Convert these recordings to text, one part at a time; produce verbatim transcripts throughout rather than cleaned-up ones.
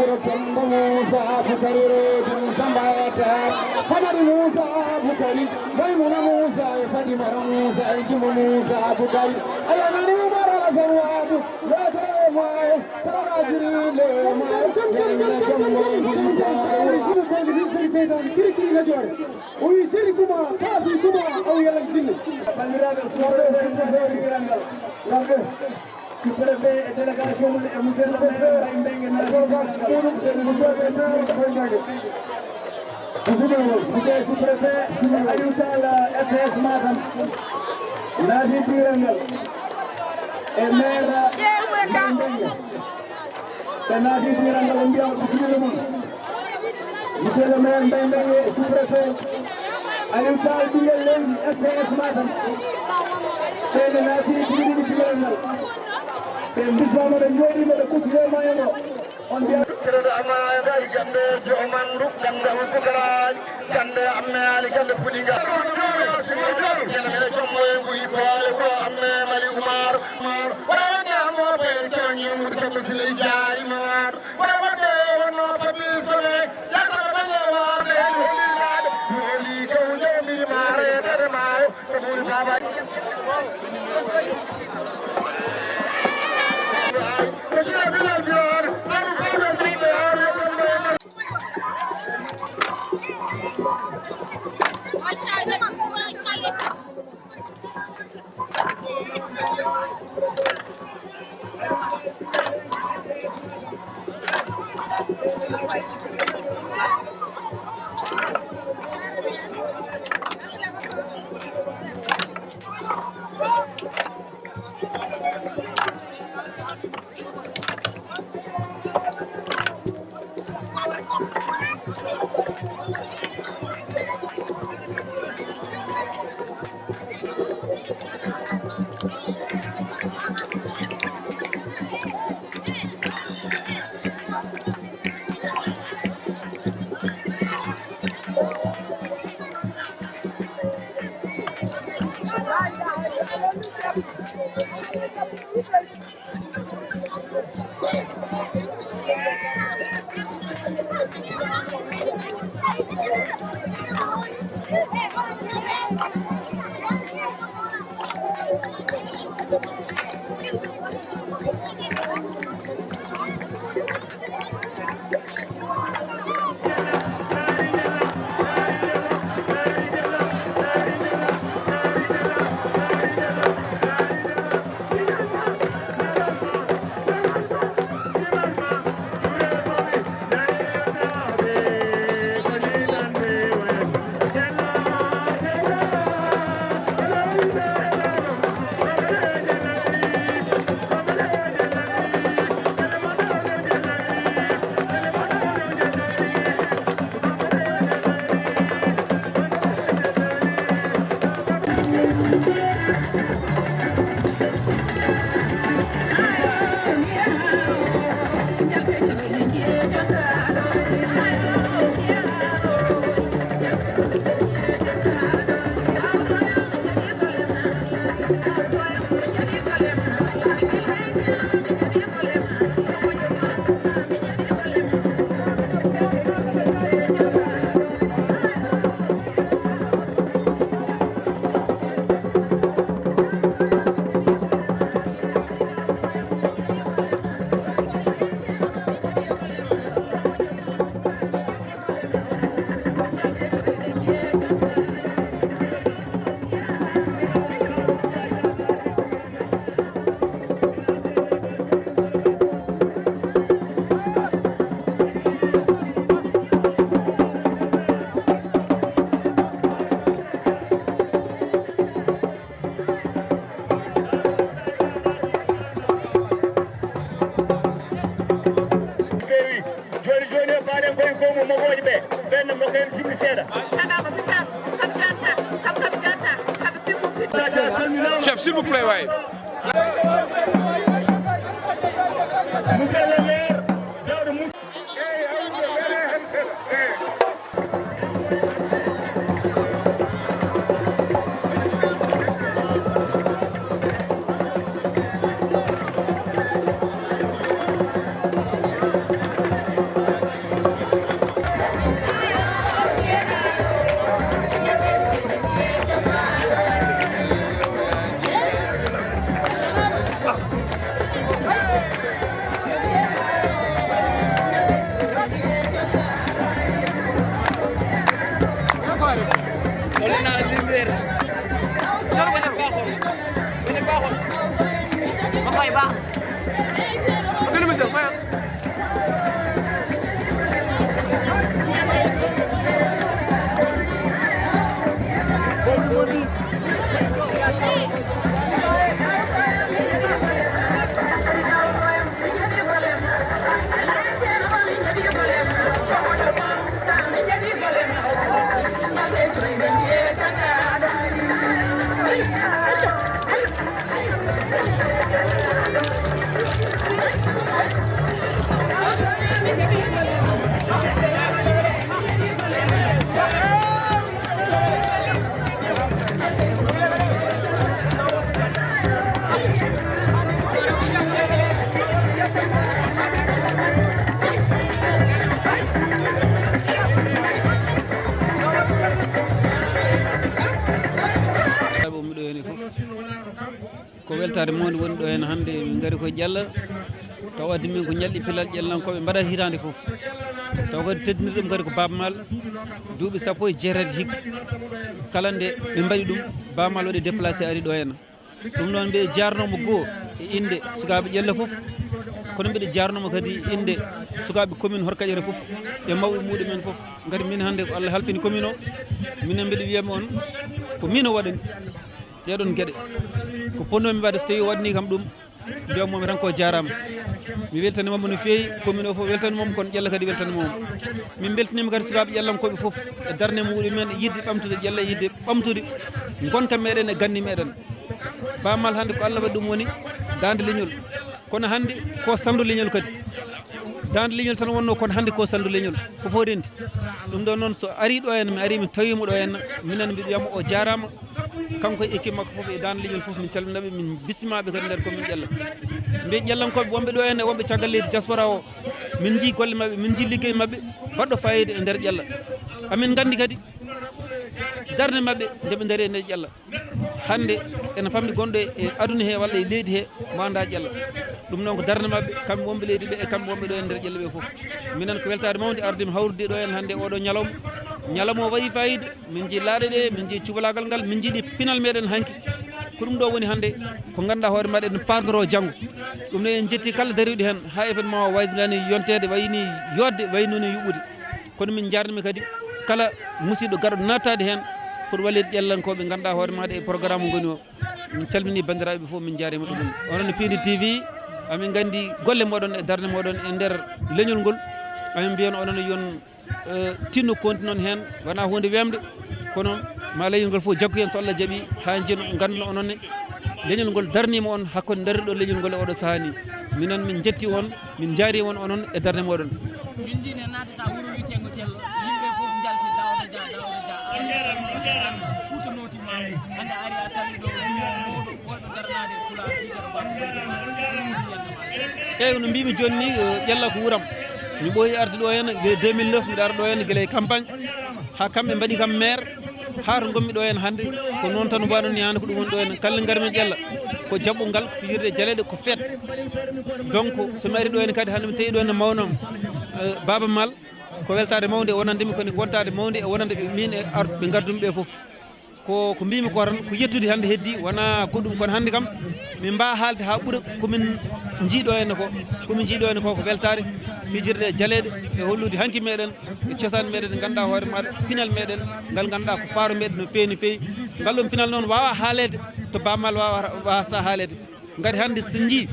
Demba Moussa Boukari Rodin Samba Tar, Hamadi Moussa Boukari, Maimouna Moussa e Fadimata Moussa e Jumbo Moussa Boukari. A yanani Umar Alassane Wade, yewtere e maayo, tawɗa jiri le maayo, ñamina jommo e jiri. Kiri kiri na joore. O wi jeri kuma, kaafi kuma, aw yalan jinne. Bandiraɓe, sous-préfet e délégation mum e monsieur le maire Mbaye Mbengue naati diiwal ngal. Monsieur le sous-préfet, monsieur le sous-préfet Aliou Tall, R T S Matam, naati diiwal ngal. E maire Mbaye Mbengue. Ɓe naati diiwal ngal, on mbiyama bisimilla mum. Monsieur le maire Mbaye Mbengue, sous-préfet Aliou Tall, ɓinngel leydi, R T S Matam. Ɓe ɓe naati tigi tigi diiwal ngal. Ɓe bismama, ɓe njooɗiima, ɓe kucci e maayo ngo. On mbiya. Kerede ama e ngal jannde jomandu, gandal pukaraaji, jannde amme ali gannde puɗi ngal. Jannde meɗe jommo e nguyi boole ko amme Mali Umar. Umar. Wala wonde amo ko e tawa ñiwru tawa sili jaari maar. Wala wonde wonno papi sone, jaka bale warde holi laade. Holi ko jomiri maare dere maayo. Feewi. Jooni, jooni, o paaɗen koye goomu mokooje ɓe. Ɓen no mokka en timmi seeɗa. Chef, s'il vous plaît, waay. Monsieur le maire, Daouda Moussa. Weltaare mawndi woni ɗo heen hannde, min ngari koye Ƴalla. Taw addi min ko ñalɗi pilal ƴellankooɓe mbaɗa hitaande fof. Taw kadi teddinir ɗum kadi ko Baaba Maal, duuɓi sappo e jeetati hikka. Kala nde ɓe mbaɗi ɗum, Baaba Maal waɗi déplacé ari ɗo heen. Ɗum noon mbiɗa jaarnoo mo goo e innde sukaaɓe Ƴalla fof. Kono mbiɗa jaarnoo mo kadi e innde sukaaɓe commune Horkaƴere fof e mawɓe muɗumen fof. Ngati min hannde ko Allah halfini commune o, minen mbiɗa wiyami on ko min o waɗani ɗeɗon geɗe. Ko ponnomi waɗde so tawi o waɗani kam ɗum, mbiyammomi tan ko jaarama. Mi weltanimamo no feewi, commune o fof weltanimamo, kono Ƴalla kadi weltanimamo. Min beltanima kadi sukaaɓe Ƴallankooɓe fof e darnde muɗumen e yidde ɓamtude Ƴalla, e yidde ɓamtude ngonka meɗen e gandi meɗen. Baaba Maal hannde ko Allah waɗi ɗum woni daande leñol. Kono hannde ko salndu leñol kadi. Daande leñol tan wonno, kono hannde ko salndu leñol. Ko fof rendi. Ɗum ɗo noon so ari ɗo henna, mi ari mi tawima ɗo henna, minen mbiɗa wiyamo o jaarama. Kanko e équipe makko fof e daande leñol fof min calminaɓe, min bismimaɓe kadi nder commune Ƴalla. Mbiɗa Ƴallankooɓe wonɓe ɗo henna, wonɓe caggal leydi diaspora o. Min jii golle maɓɓe, min jii liggey maɓɓe, baɗɗo fayida e nder Ƴalla. Amin gandi kadi darnde maɓɓe nde ɓe daari e nder Ƴalla. Hannde ene famɗi gonɗo e aduna he walla e leydi he mo annda Ƴalla. Ɗum noon ko darnde maɓɓe, kamɓe wonɓe leydi ɓe e kamɓe wonɓe ɗo e nder Ƴalla ɓe fof. Minen ko weltaare mawnde arde mi hawrude ɗo en hannde oɗo ñalawma. Ñalawma o waɗi fayida, min jii laaɗe ɗe, min jii cubalaagal ngal, min jii ɗi pinal meɗen hanki. Ko ɗum ɗo woni hannde ko ngannduɗaa hoore maɗa eɗen paarnoro janngo. Ɗum noon en jetti kala dariiɗo heen haa événement o waydani yonteede, wayni yodde, wayno ni yuɓɓude. Kono min njaarnima kadi kala musiɗɗo garɗo nattaade heen pour wallir Ƴallankooɓe ngannduɗaa hoore maɗa e programme ngoni o. Min calmini banndiraaɓe fof, min njaarima ɗumen. Onon no Piindi T V, amin nganndi golle moɗon e darnde moɗon e nder leñol ngol. Amin mbiyan onon yo on, eh, tinno konti noon heen, wona huunde wemde, kono ma leñol ngol fof jaggu heen so Allah jaɓi, haa njen ngannduno onon ne leñol ngol darnima on hakkunde darriɗo leñol ngol e oɗo sahaa ni. Minen min njetti on, min njaari on onon e darnde moɗon. Min njii ne naatata wuro wiyeteengo Cello, yimɓe fof njalti Daawda Dia, Daawda Dia, aari Fuuta nootiima, hannde ari a tawi ɗo wuro mawɗo ɓooyɗo daranaade Pulaar, wiyetee ɗo Baba Maal. Eeyi, no mbiimi jooni ni, eh, Ƴalla ko wuram. Mi ɓooyi arde ɗo heen, gila deux mille neuf mbiɗa ara ɗo heen gila e campagne. Haa kamɓe mbaɗi kam maire, haa to ngonmi ɗo heen hannde, ko noon tan mbaɗon ni hannde ko ɗum woni ɗo heen. Kala ngarmi Ƴalla, ko jaɓɓungal, ko fijirde jaleeɗe, ko feet. Donc, so mi ari ɗo heen kadi, hannde mi tawi ɗo heen no mawnam, eh, Baaba Maal, ko weltaade mawnde e wonande mi, kono ko wontaade mawnde e wonande ɓe, min e arɓe ɓe ngardumi ɓe fof. Ko, ko mbimi ko tan, ko yettude hannde heddi, wona goɗɗum, kono hannde kam, min mbaa haalde haa ɓura ko min njii ɗo henne ko, ko min njii ɗo henne ko, ko weltaare, fijirde e jaleeɗe, e hollude hanki meɗen, e cosaan meɗen, ngannduɗaa hoore maɗa, pinal meɗen, ngal ngannduɗaa ko faaro meɗen no feewi, no feewi. Ngal ɗon pinal noon waawa haaleede to Baaba Maal waawa, waasata haaleede. Ngati hannde so njii,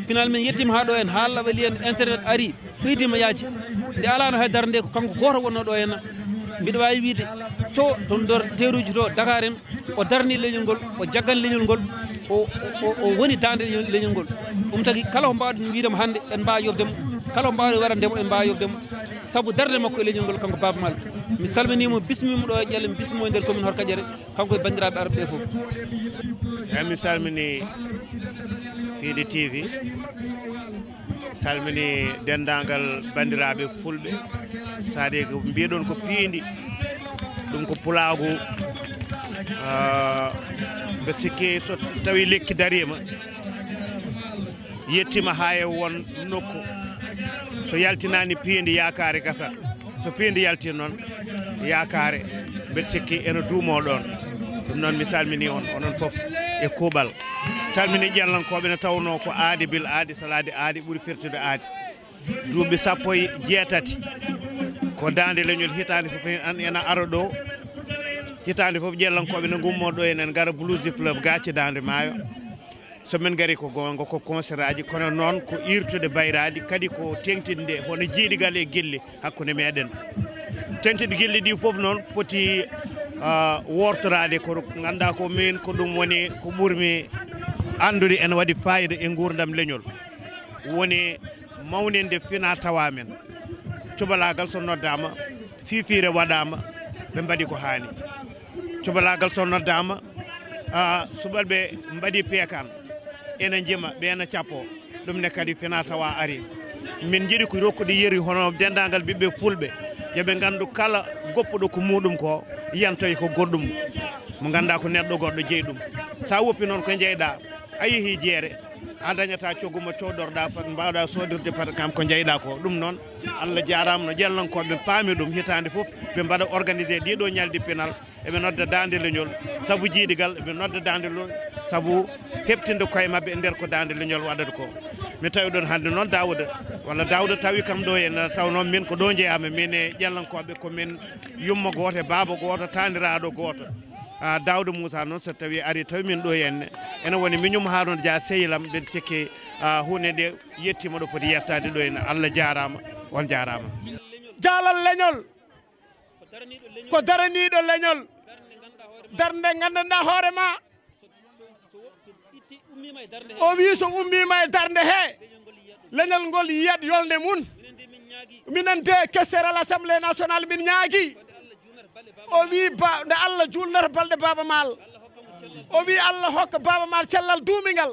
pinal men yettiima haa ɗo en, haa lawali en, internet ari, ɓeydiima yaaji. Nde alaano hay darnde ko kanko gooto wonnoo ɗo henne. Mbiɗa waawi wiyde to, to nder teeruuji to Dakar en, o darni leñol ngol, o jaggani leñol ngol, o, o, o woni daande leñol, leñol ngol. Ɗum tagi kala ko mbaawɗen wiyde mo hannde, en mbaawa yoɓde mo. Kala ko mbaawɗen waɗande mo, en mbaawa yoɓde mo. Sabu darnde makko e leñol ngol, kanko Baaba Maal. Mi salminii mo, bismii mo ɗo e Ƴalla, mi bismii mo e nder commune Horkaƴere, kanko e banndiraaɓe arɓe ɓe fof. Eeyi, mi salminii Piindi T V, salminii denndaangal banndiraaɓe fulɓe. Saade ko mbiyeɗon ko piindi, ɗum ko pulaagu, ah, mbeɗa sikki so tawi lekki dariima, yettiima haa e won nokku, so yaltinaani piindi, yaakaare gasa. So piindi yaltii noon, yaakaare, mbeɗa sikki ene duumoo ɗoon. Ɗum noon, mi salminii on, onon fof e kuuɓal. Salminii Ƴallankooɓe, nde tawnoo ko aadi, bil aadi, salaade aadi, ɓuri firtude aadi. Duuɓi sappo e jeetati, ko daande leñol, hitaande fof en ena ara ɗo. Hitaande fof, Ƴallankooɓe ne ngummoo ɗo, enen ngara Blues du Fleuve, Gacce Daande Maayo. So min ngari ko goonga, ko concert aji, kono noon ko iirtude bayraadi, kadi ko teeŋtinde hono jiidigal e gilli hakkunde meɗen. Teeŋtinde gilli ɗi fof noon foti, ah, wortoraade, ko ngannduɗaa ko min, ko ɗum woni ko ɓurmi anndude ene waɗi fayida e nguurndam leñol. Woni mawninde fina tawa men. Cubalaagal so noddaama, fiifiire waɗaama, ɓe mbaɗi ko haani. Cubalaagal so noddaama, ah, subalɓe mbaɗi peekan, ena njima, ɓe ena cappoo. Ɗum ne kadi fina tawa ari. Min njiɗi ko rokkude yeru hono denndaangal ɓiɓɓe fulɓe, yo ɓe nganndu kala goppuɗo ko muuɗum ko, yantoy ko goɗɗum, mo ngannduɗaa ko neɗɗo goɗɗo jeyi ɗum. So a woppi noon ko njeyɗaa, A yehi jeere, a dañata coggu mo cooɗorɗa, pat mbaawɗa soodirde, pat kam ko njeyɗa ko. Ɗum noon, Allah jaaraama no ƴellankooɓe paami ɗum, hitaande fof ɓe mbaɗa organisé ɗiɗo ñalɗi pinal, eɓe nodda Daande Leñol sabu jiidigal, eɓe nodda Daande Leñol sabu heɓtinde koye maɓɓe e nder ko Daande Leñol waɗata ko. Mi tawi ɗon hannde noon Daawuda, walla Daawuda tawi kam ɗo henne, taw noon min ko ɗo njeyaami, min e ƴellankooɓe, ko min yumma gooto e baaba gooto, taaniraaɗo gooto. Ah, Daawuda Muusa noon, so tawi ari tawi min ɗo henne, ene woni miñum Haaruna Dia sehil am, mbeɗa sikki, ah, huunde nde yettiima ɗo foti yettaade ɗo henne. Allah jaaraama, on jaaraama. Jaalal leñol ko daraniiɗo leñol, darnde nganndanɗaa hoore ma. O wii so ummiima e darnde he, leñol ngol yiyat yolnde mum. Minen de questeur à l'Assemblée nationale min ñaagi. O wii ba, nde Allah juulnata balɗe Baaba Maal. O wii Allah hokka Baaba Maal cellal duumingal.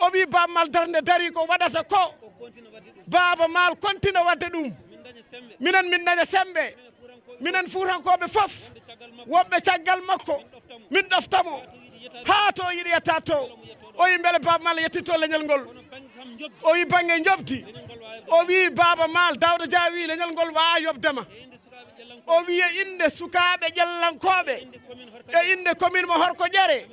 O wii Baaba Maal darnde darii ko waɗata ko. Baaba Maal kontina waɗde ɗum. Minen min daña semmbe. Minen Fuutankooɓe fof, wonɓe caggal makko, min ɗofta mo. Haa to yiɗi yetta to. O wii mbele Baaba Maal yettito leñol ngol. O wii bannge njoɓdi. O wii Baaba Maal, Daawda Dia wii leñol ngol waawaa yoɓde ma. O wii e innde sukaaɓe ƴellankooɓe, e innde commune mo Horko Ƴere,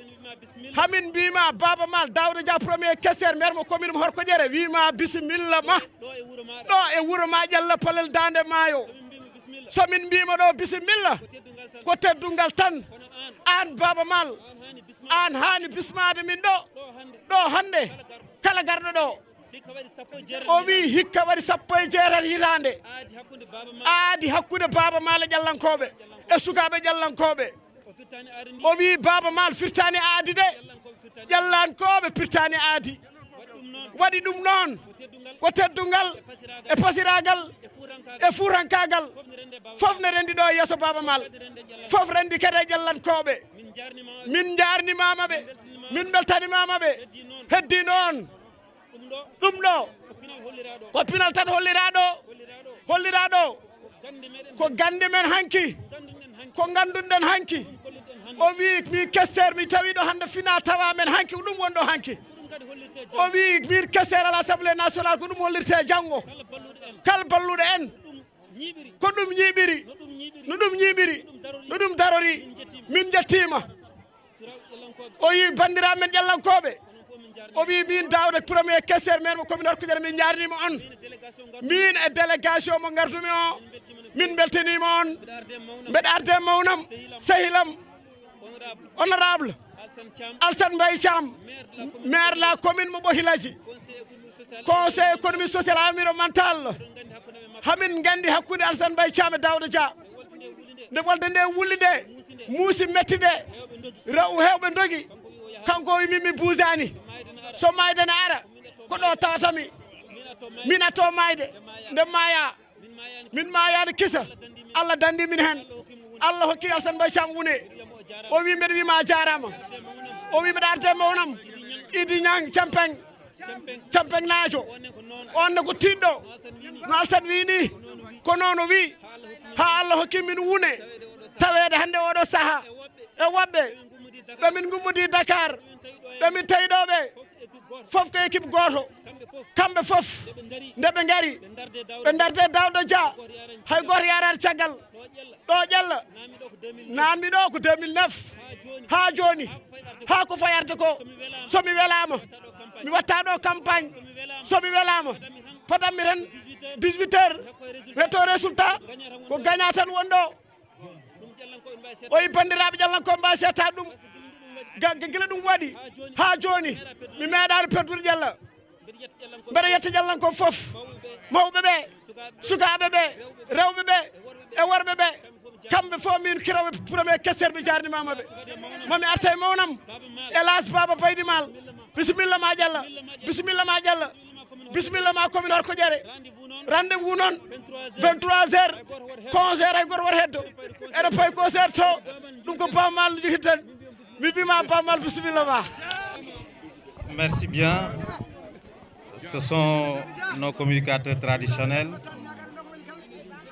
hamin mbiima Baaba Maal, Daawda Dia premier questeur maire mo commune mo Horko Ƴere, wiima bisimilla ma. Ɗo e wuro ma Ƴella Palel Daande Maayo. So min mbiima ɗo bisimilla, ko teddungal tan. Aan Baaba Maal, aan haani bismaade min ɗo. Ɗo hannde, kala garɗo ɗo. O wii hikka waɗi sappo e jeetati hitaande. Aadi hakkunde Baaba Maal e ƴellankooɓe, e sukaaɓe ƴellankooɓe. O wii Baaba Maal firtaani aadi de. Ƴellankooɓe pirtaani aadi. Waɗi ɗum noon ko teddungal, e pasiraagal, e fuutankaagal. Fof ne renndi ɗo e yeeso Baaba Maal. Fof renndi kadi e ƴellankooɓe. Min njaarnimaama ɓe. Min mbeltanimaama ɓe. Heddii noon. Ɗum ɗo ko pinal tan holliraaɗo. Holliraaɗo ko gannde men hanki. Ko ngannduɗen hanki. O wii mi questeur mi tawi ɗo hannde fina tawa men hanki, ko ɗum woni ɗo hanki. O wii min questeur à l'Assemblée nationale ko ɗum hollirte janngo. Kala balluɗo en ko ɗum ñiiɓiri. No ɗum ñiiɓiri. No ɗum darori. Min njettiima. O wii banndiraaɓe men ƴellankooɓe. O wii min Daawda premier questeur maire mo commune Horko Ƴere, min njaarniima on. Min e délégation mo ngartumi o, min mbeltaniima on. Mbeɗa arde mawnam, sehilam, honorable Alsan Mbaye Thiam, maire la commune mo Ɓohilaji, conseil économique social et environnemental. Hamin nganndi hakkunde Alsan Mbaye Thiam e Daawda Dia. Nde wolde nde wulli nde, muusi metti nde, rew heewɓe ndogi. Kanko o wi min mi buusaani. So maayde ne ara, ko ɗo tawata mi. Min atto maayde, nde maaya. Min maayaani kisa. Allah danndi min heen. Allah hokki Alsan Mbaye Thiam wune. O wi mbeɗa wi ma a jaaraama. O wi mbeɗa arde mawnam. Idi Ñang Campeng. Campeng naajo. On ne ko tiiɗɗo. No Alsan wi ni. Ko noon o wi. Haa Allah hokki min wune. Taweede hannde oɗo saha. E woɓɓe. Ɓe min ngummodi Dakar. Ɓe min tawi ɗo ɓe. Fof ko équipe gooto. Kamɓe fof. Nde ɓe ngari. Ɓe darde Daawda Dia. Hay gooto yaaraani caggal. Ɗo Ƴella. Naanmi ɗo ko deux mille neuf. Haa jooni. Haa ko fayarde ko. So mi welaama. Mi watta ɗo campagne. So mi welaama. Patammi tan dix-huit heures. Hetto résultat. Ko gaña tan won ɗo. O wi banndiraaɓe ƴellankooɓe mbaawi seettaade ɗum. Ga-, ga-, gila ɗum waɗi. Haa jooni. Mi meeɗaani perdude Ƴella. Mbeɗa yetta ƴellankooɓe fof. Mawɓe ɓe, sukaaɓe ɓe, rewɓe ɓe, e worɓe ɓe. Kamɓe fof min kirawe premier questeur mi jaarnimaama ɓe. Mami arta e mawnam. Hélas Baaba Baydi Maal. Bisimilla ma Ƴella. Bisimilla ma Ƴella. Bisimilla ma commune Horko Ƴere. Rendez-vous noon vingt-trois heures. Conseil hay gooto wota heddo. Eɗo payi conseil to. Ɗum ko Baaba Maal no jogii tan. Mi wima Baaba Maal bisimilla ma. Merci bien. Ce sont nos communicateurs traditionnels.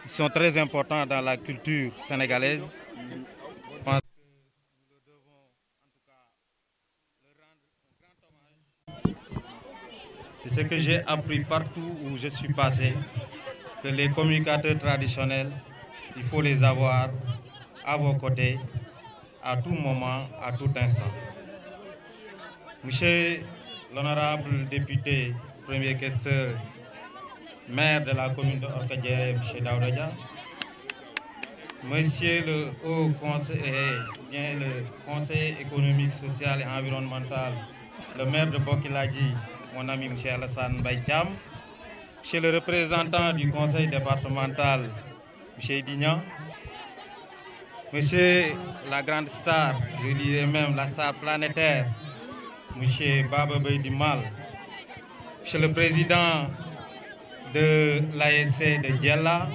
Ils sont très importants dans la culture sénégalaise. Je pense que nous leur devons en tout cas leur rendre un grand Ce que j'ai appris partout où je suis passé, que les communicateurs traditionnels, il faut les avoir à vos côtés à tout moment, à tout instant. Monsieur l'honorable député, premier questeur, maire de la commune de Orkadiéré, Monsieur Daouda Dia, Monsieur le haut conseiller, bien le conseiller économique, social et environnemental, le maire de Bokiladji, mon ami Monsieur Alassane Mbaye Thiam, Monsieur le représentant du conseil départemental, Monsieur Dignan, Monsieur la grande star, je dirais même la star planétaire, Monsieur Baba Beydi Mal, Monsieur le président de l'A S C de Diella,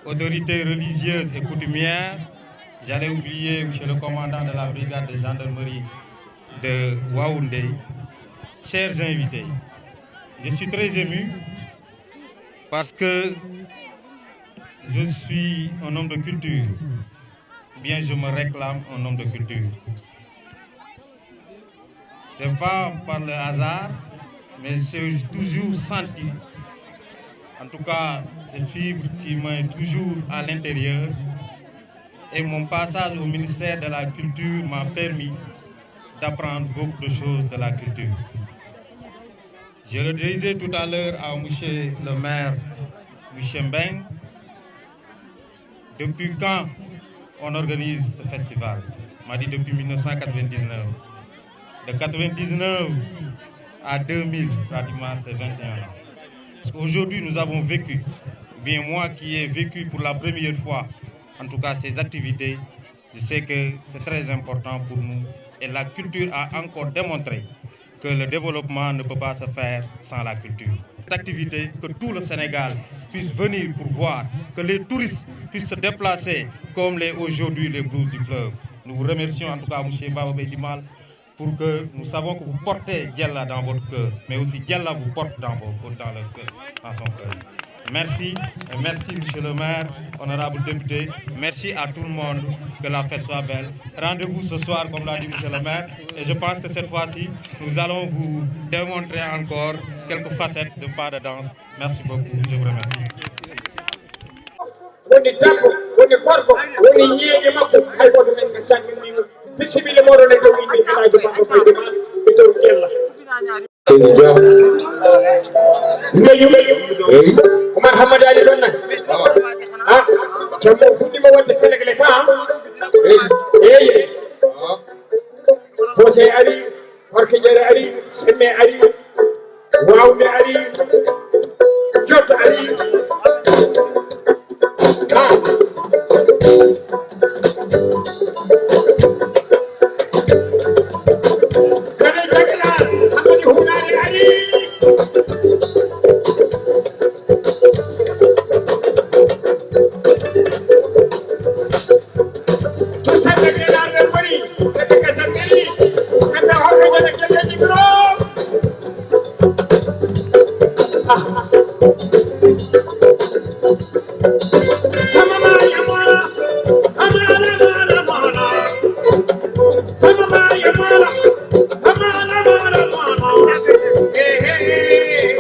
autorités religieuses et coutumières, j'allais oublier Monsieur le commandant de la brigade de gendarmerie de Waoundé, chers invités, je suis très ému parce que je suis un homme de culture, ou bien je me réclame un homme de culture. C'est pas par le hasard, mais j'ai toujours senti, en tout cas, ces fibres qui m'ont toujours à l'intérieur. Et mon passage au ministère de la Culture m'a permis d'apprendre beaucoup de choses de la culture. Je le disais tout à l'heure à monsieur le maire, monsieur Mbeng, depuis quand on organise ce festival ? On m'a dit depuis mille neuf cent quatre-vingt-dix-neuf. De quatre-vingt-dix-neuf à deux mille, pratiquement, c'est vingt et un ans. Parce qu'aujourd'hui, nous avons vécu, ou bien moi qui ai vécu pour la première fois, en tout cas ces activités, je sais que c'est très important pour nous. Et la culture a encore démontré que le développement ne peut pas se faire sans la culture. Cette activité, que tout le Sénégal puisse venir pour voir, que les touristes puissent se déplacer comme les aujourd'hui les bouses du fleuve. Nous vous remercions en tout cas, monsieur Baba Beydi Mal, pour que nous savons que vous portez Diella dans votre cœur, mais aussi Diella vous porte dans, vos, dans leur cœur, dans son cœur. Merci, et merci, monsieur le maire, honorable député. Merci à tout le monde. Que la fête soit belle. Rendez-vous ce soir, comme l'a dit monsieur le maire. Et je pense que cette fois-ci, nous allons vous démontrer encore quelques facettes de pas de danse. Merci beaucoup. Je vous remercie. Woni debbo, woni gorko, woni ñeeñe makko, hay gooto men ngaccaani ɗum. Bisimilla mooɗon e dow innde Alaaji Baba Beydi Mal e dow Diella. Seydi Dia. Mbeyu, mbeyu. Eyi. Oumar Hamadi Ali ɗon na. Ah, jammo fuɗɗima wonde kelegle ka. Eyi. Eyi. Bose ari, Orkadiéré ari, Semme ari, Wawme ari, Jot ari. Ah. Kadi jagla, Hamadi Hunani ari. To sende grenade ɓe mbaɗi, kadi ka sandiri, sende hoɓe jana kelleji biro. Ah. Sama maya mala, amala mala mala. Sama maya mala, amala mala mala. Hey, hey, hey, hey.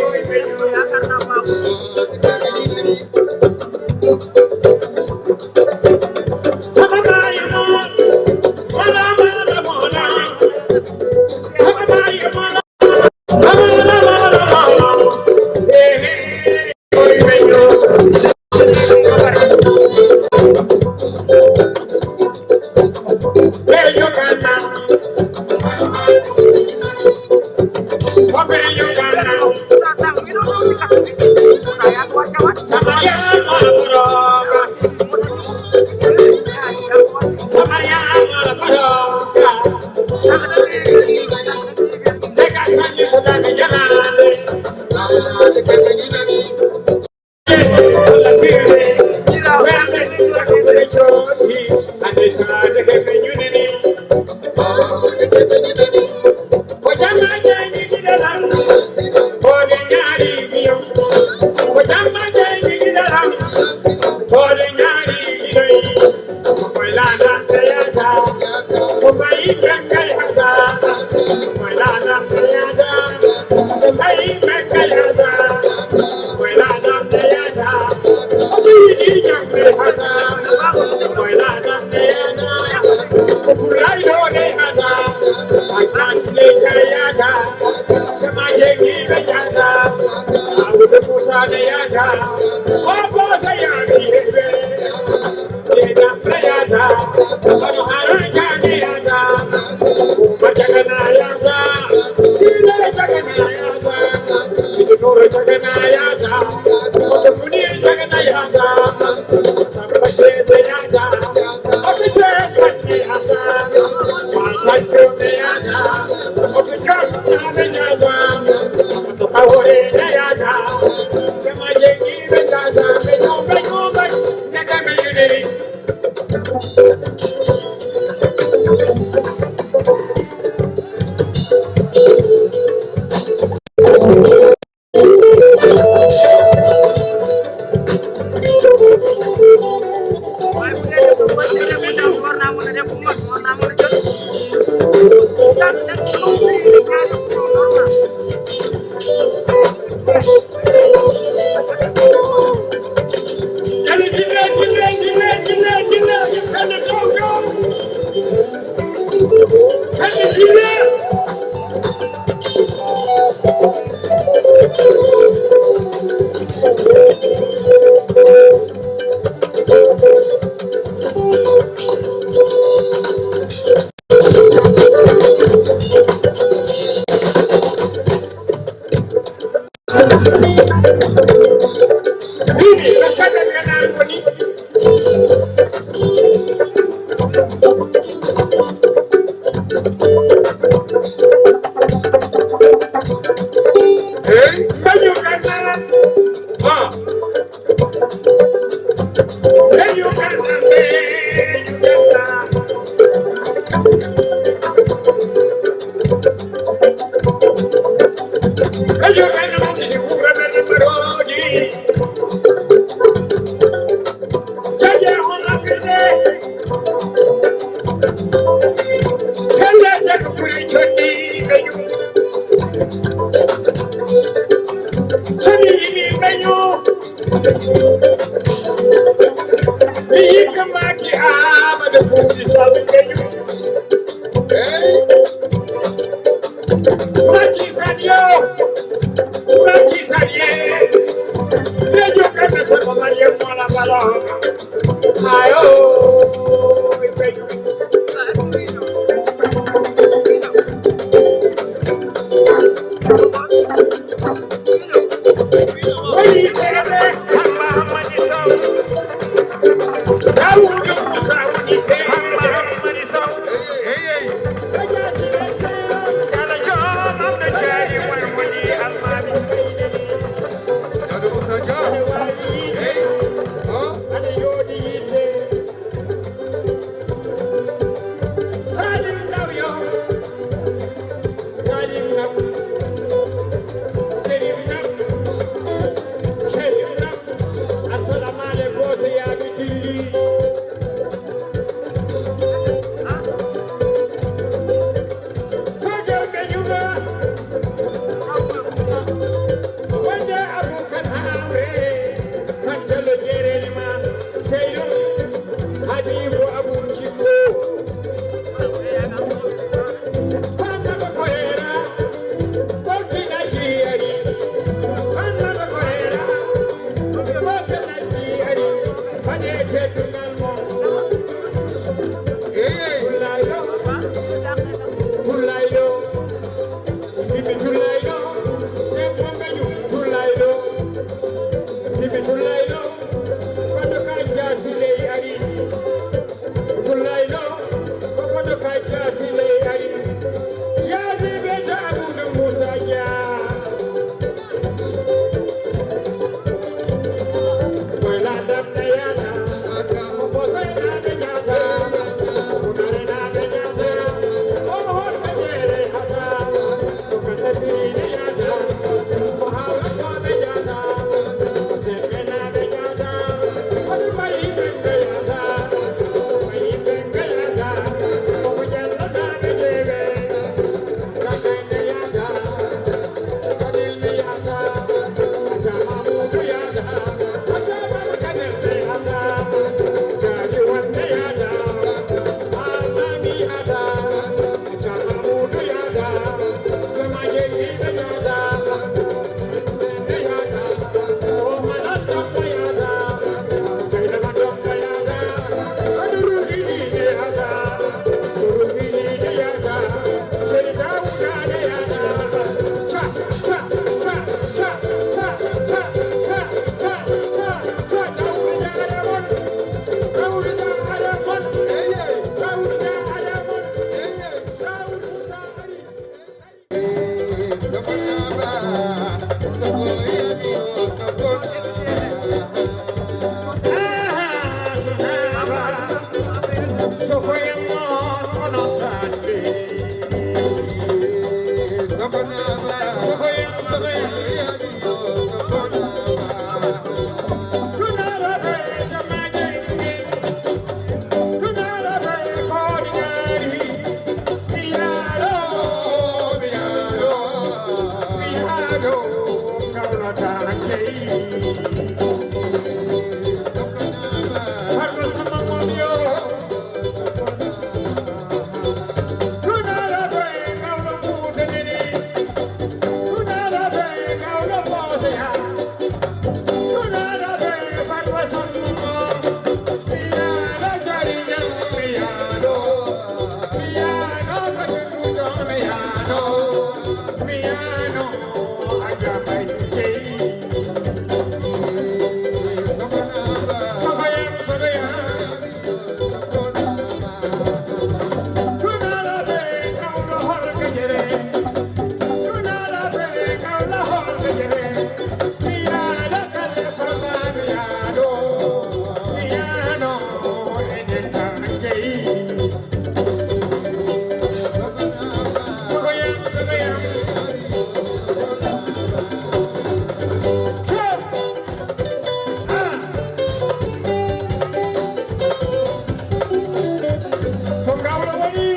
Ko Gawlo woni,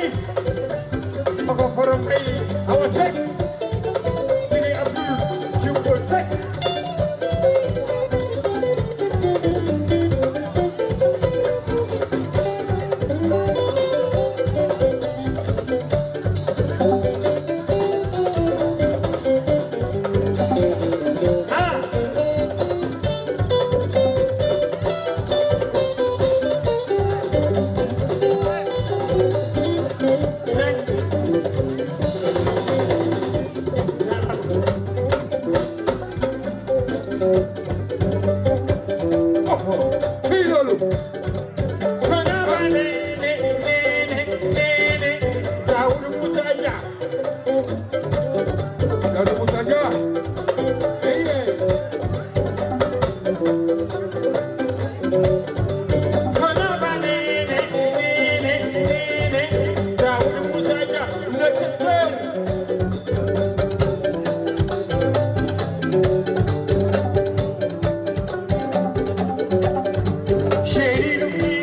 ko Foro Mbaye, Awa Seck, Sidi Abdoul Djibo Seck. Fii loolu. Sonaba nene, nene, nene. Daoud Moussa Dia. Daoud Moussa Dia. Hey, hey. Sonaba nene, nene, nene. Daoud Moussa Dia, le testeur. Chéri Luki,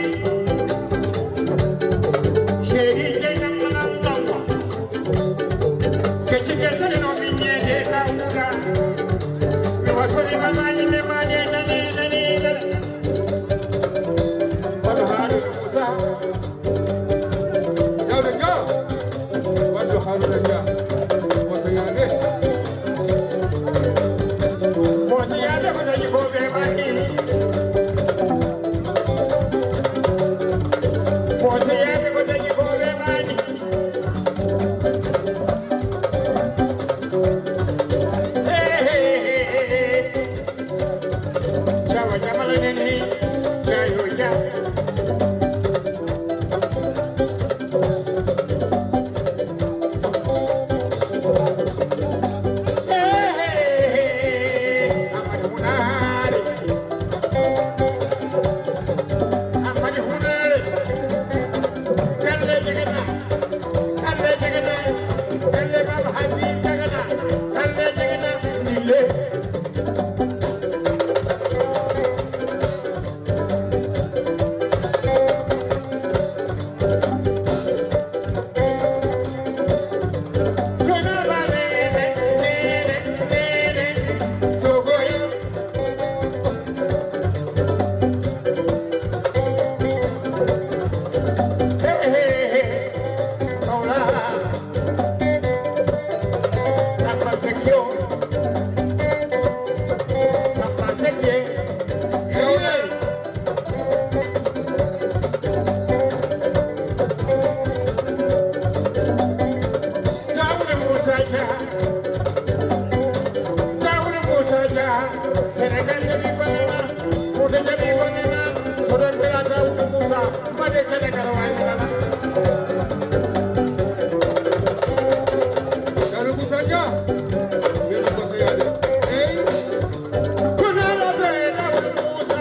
chéri Jeynaba Lamlamma. Kecci gerte no min ñeede ka wuga. Mi wasori mamaji ne mane nane nane nane. Kono Haruna Musa. Daouda Dia, wadde Haruna Dia, wota yaade. Wota yaade ko dañi ko ɓe mbaɗi. Wota yaade ko dañi ko ɓe mbaɗi. Hey, hey, hey, hey, hey. Jawa jamala nene, jayo ja. Amadi Hunare. Amadi Hunare. Galle jigata. Galle jigata. Galle Baba Habib jigata. Galle jigata. Ndille. Daouda Moussa Dia. Daouda Moussa Dia. Sénégal jaɓi golle ma. Fouta jaɓi golle ma. So ɗon mbela Daouda Moussa. Mbaɗe kene kala wawi nana. Daouda Moussa Dia. Yeru ko so yaade. Hey. Ko nana be Daouda Moussa.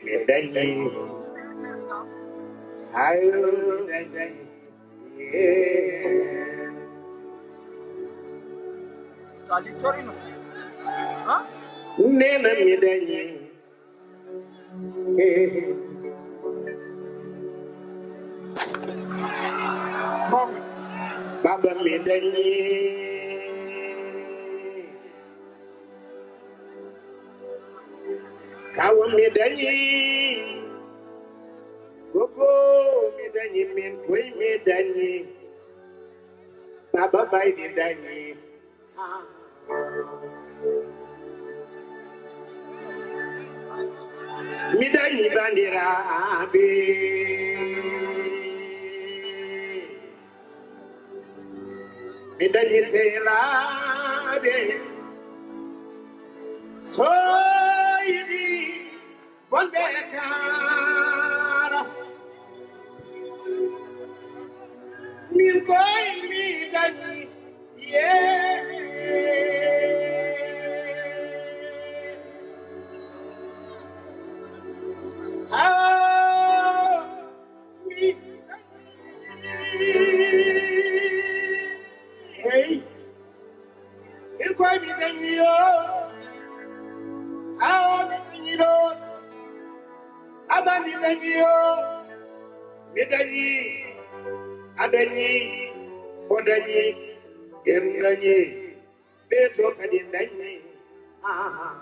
Mi dañi, hayo dañi. Sali sorino. Ha? Nena mi dañi. Baba mi dañi. Kawa mi dañi. Gogo mi dañi, min koy mi dañi. Baba baydi dañi. Mi dañi bandiraɓe. Mi dañi seelaaɓe, so yiɗi bonɓe kaara. Min koy mi dañi, yee. Haa mi Hey. Min koy mi dañi yo. Awo mi dañi ɗo. Aba mi dañi yo. Mi dañi. A dañi. O dañi. En dañi. Ɓe to kadi dañi. Ah.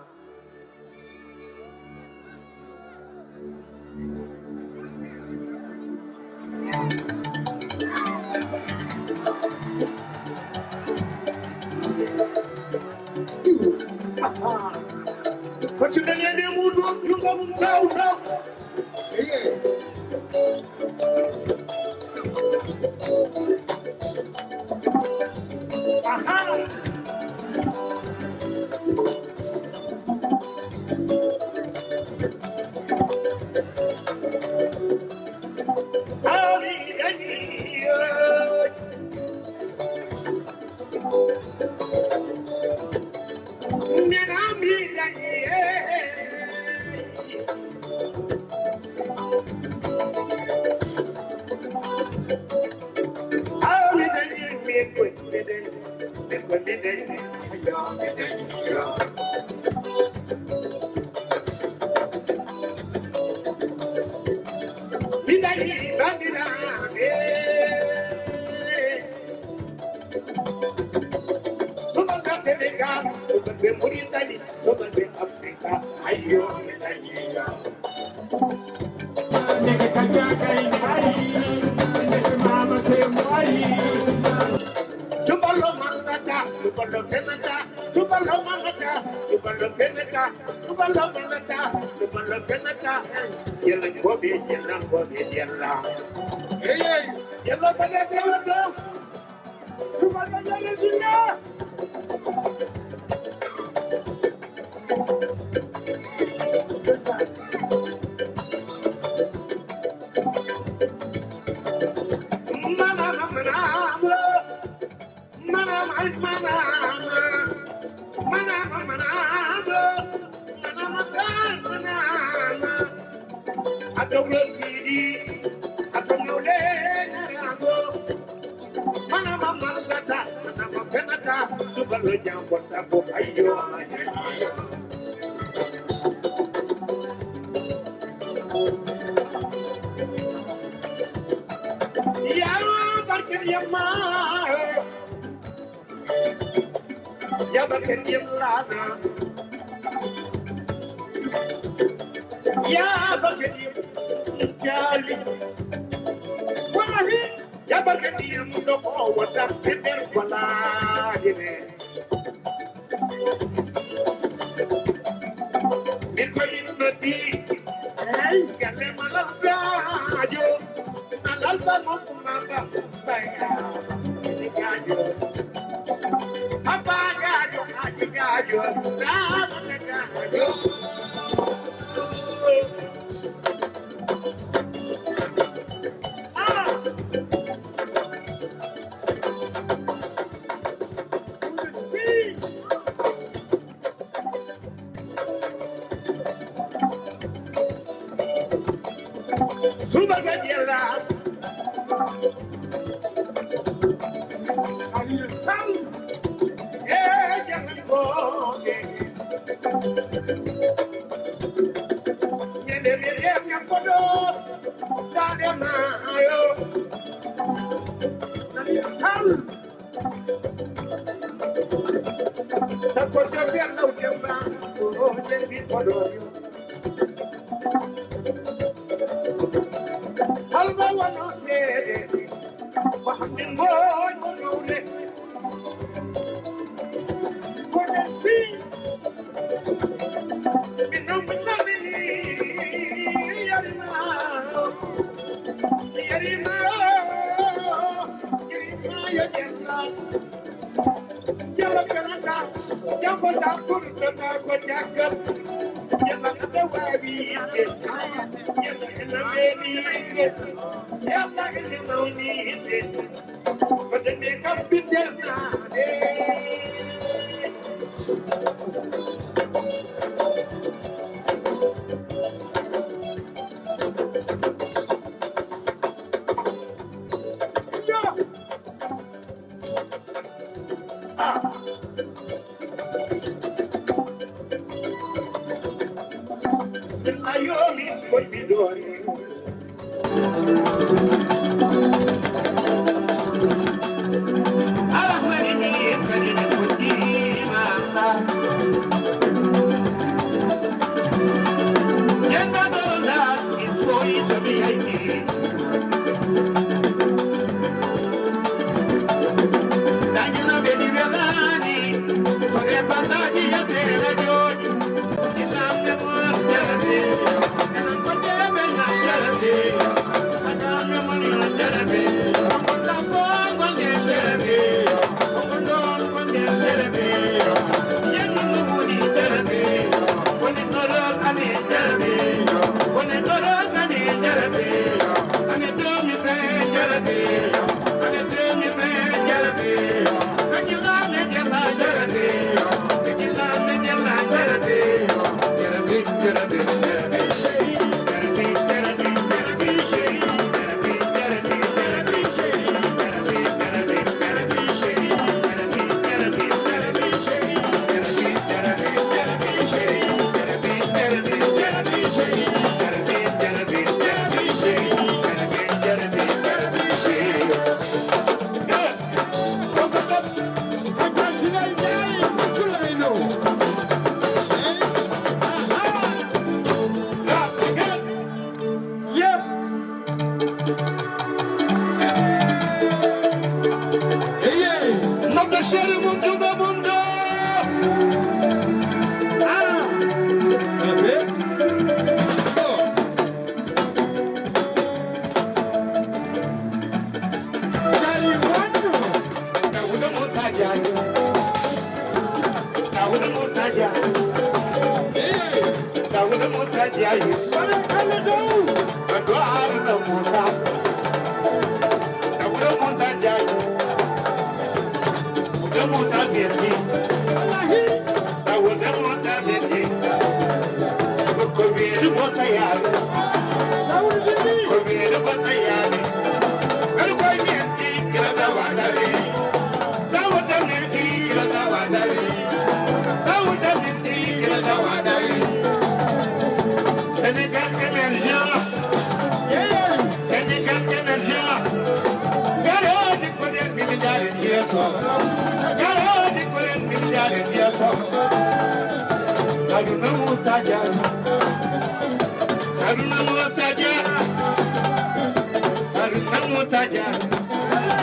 Ko ci dañi e muɗum, jungo mum taw taw. Aha. Mi dañi bandiraɓe. Subalɓe Senegal, subalɓe Mauritanie, subalɓe Afrika, ayyo, mi dañi yo. Neke kajja kay mari, neke mama te mari. Jubalo mangata, jubalo kenata, jubalo mangata, jubalo kenata, jubalo mangata, jubalo kenata. Yalla gobe, yalla gobe, yalla. Hey, hey. Yalla bada yalla do. Jubalo yalla dinga. Manama, manama, ay manama, manama, manama, manama, manama, a tawre sidi, a tawre narago. Manama mangata, manama penata, subalo jambo tako, ayo, ayo. Ya, Yamma, yaɓa ken yimlaana. Yaɓa ken yim jaali. Wallahi. Yaɓa ken yim ɗo ko wata peder wala yene. Min ko min noddi. Eey. Galle Malal Gaajo. Malal ba mo mamba. Baya. Gaajo. Papa Gaajo, Aji Gaajo. Rama Gaajo. Ah! Subaka jella. Aliyu Sall. Eh, jangirgooɓe. Ñande mi ƴeew ñam ko ɗo. Daande maayo. Aliyu Sall. Takko Jabi Allahu Demba, o Jabi Podor. Halba wano seede, ko hamde mbooj mo nawle. Ko ɗen fii, min ɗon min ɗamini, yarima, yarima, yarima, yo jella. Yalla kanata, jambata kurtata ko jaggal. Yalla kada wawi yidde. Yalla ina meɗi yidde. Yalla ina mawni yidde. Wadde ɓe kam ɓiɗɗel naade. Nodda seeɗa mum, juuɗe mum ɗo. Ah. Daouda Moussa Diagne. Daouda Moussa Diagne. Daouda Moussa Diagne. Wala kala dow. Ado Arona Moussa. Daouda Moussa Diagne. Daouda Moussa Diagne. Wallahi. Daouda Moussa Ko wiide ko tayaade. Ko wiide ko tayaade. Aɗa koye men ɗi gila tawa dari. Tawa dari ɗi gila tawa dari. Tawa dari ɗi gila tawa dari. Sénégal émergent. Sénégal émergent. Garage. Yaraade ko en min jaare mbiya so. Haruna Musa Dia. Haruna Musa Dia. Haruna Musa Dia.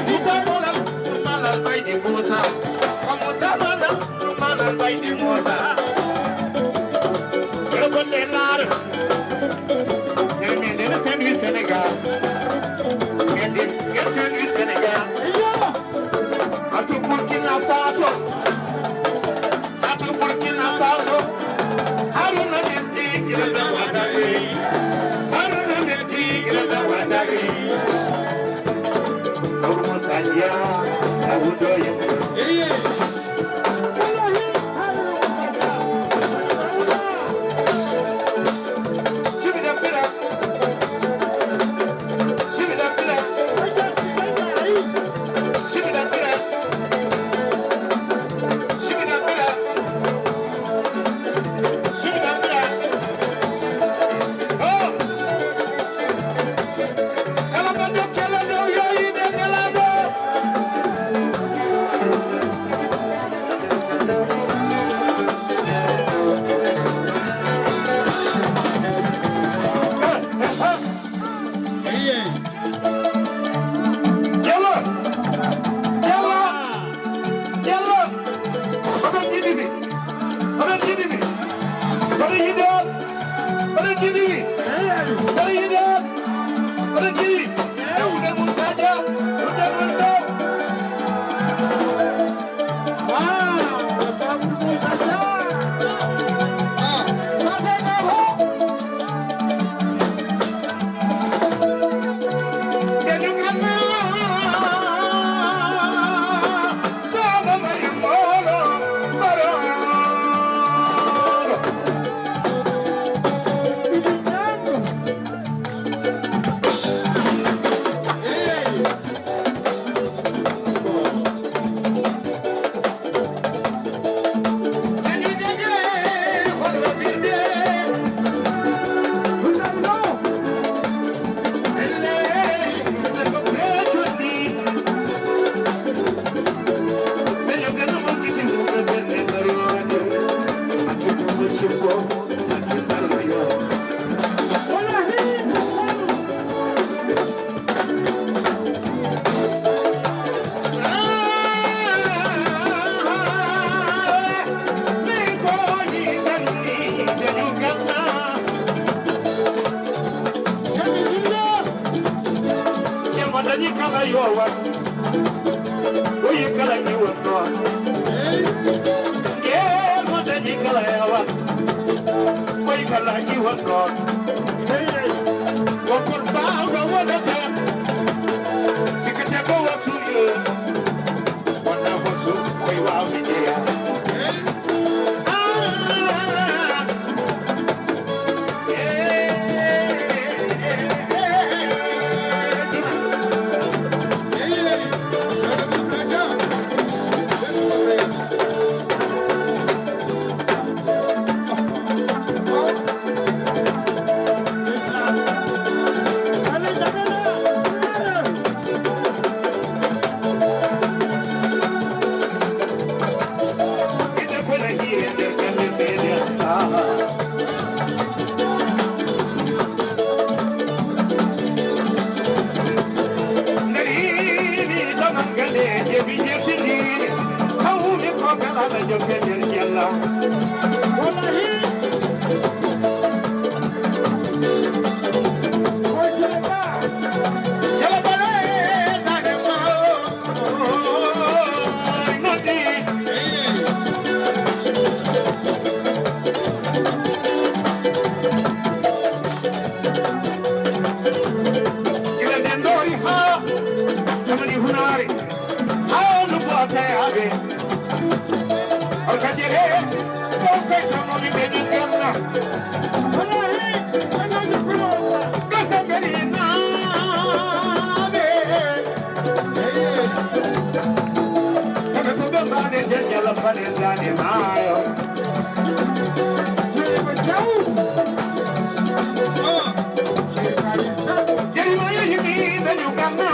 Musa Malal, Malal Baydi Musa. Ko Musa Malal, Malal Baydi Musa. Yo golle laaro. Ñaameden Saint-Louis Sénégal. Ñaameden Saint-Louis Sénégal. Ato Burkina Faso. Ato Burkina Faso. Haruna Mendy, Girada Wadagri. Haruna Mendy, Girada Wadagri. Haruna Sadia, Abudo Yembo. Yalla! Yalla! Yalla! Oɗon yiɗi mi? Oɗon yiɗi mi? Oɗon yiɗi on? Oɗon yiɗi mi? Oɗon yiɗi on? Oɗon yiɗi? Ewude mum Sadio, ewude mum ɗo. Yemma dañi kala yo wat. Oyi kala iwon noon. Ngel mo dañi kala yawa. Oyi kala iwon noon. Wokkol baawɗo wonata. Sikkete ko wattu yo. Wona ko su koy waawde jeya. Gila nden ɗo ri haa tamani hunaare, haa no bootayaaɓe. On kadi re, on kay tamani ɓe ni ganna. Wallahi, on kadi pro. Gasa mberi naaɓe. Kamɓe ko ɓe mbaɗe nder jala fane dane maayo. Jeri ma yehi mi dañu ganna.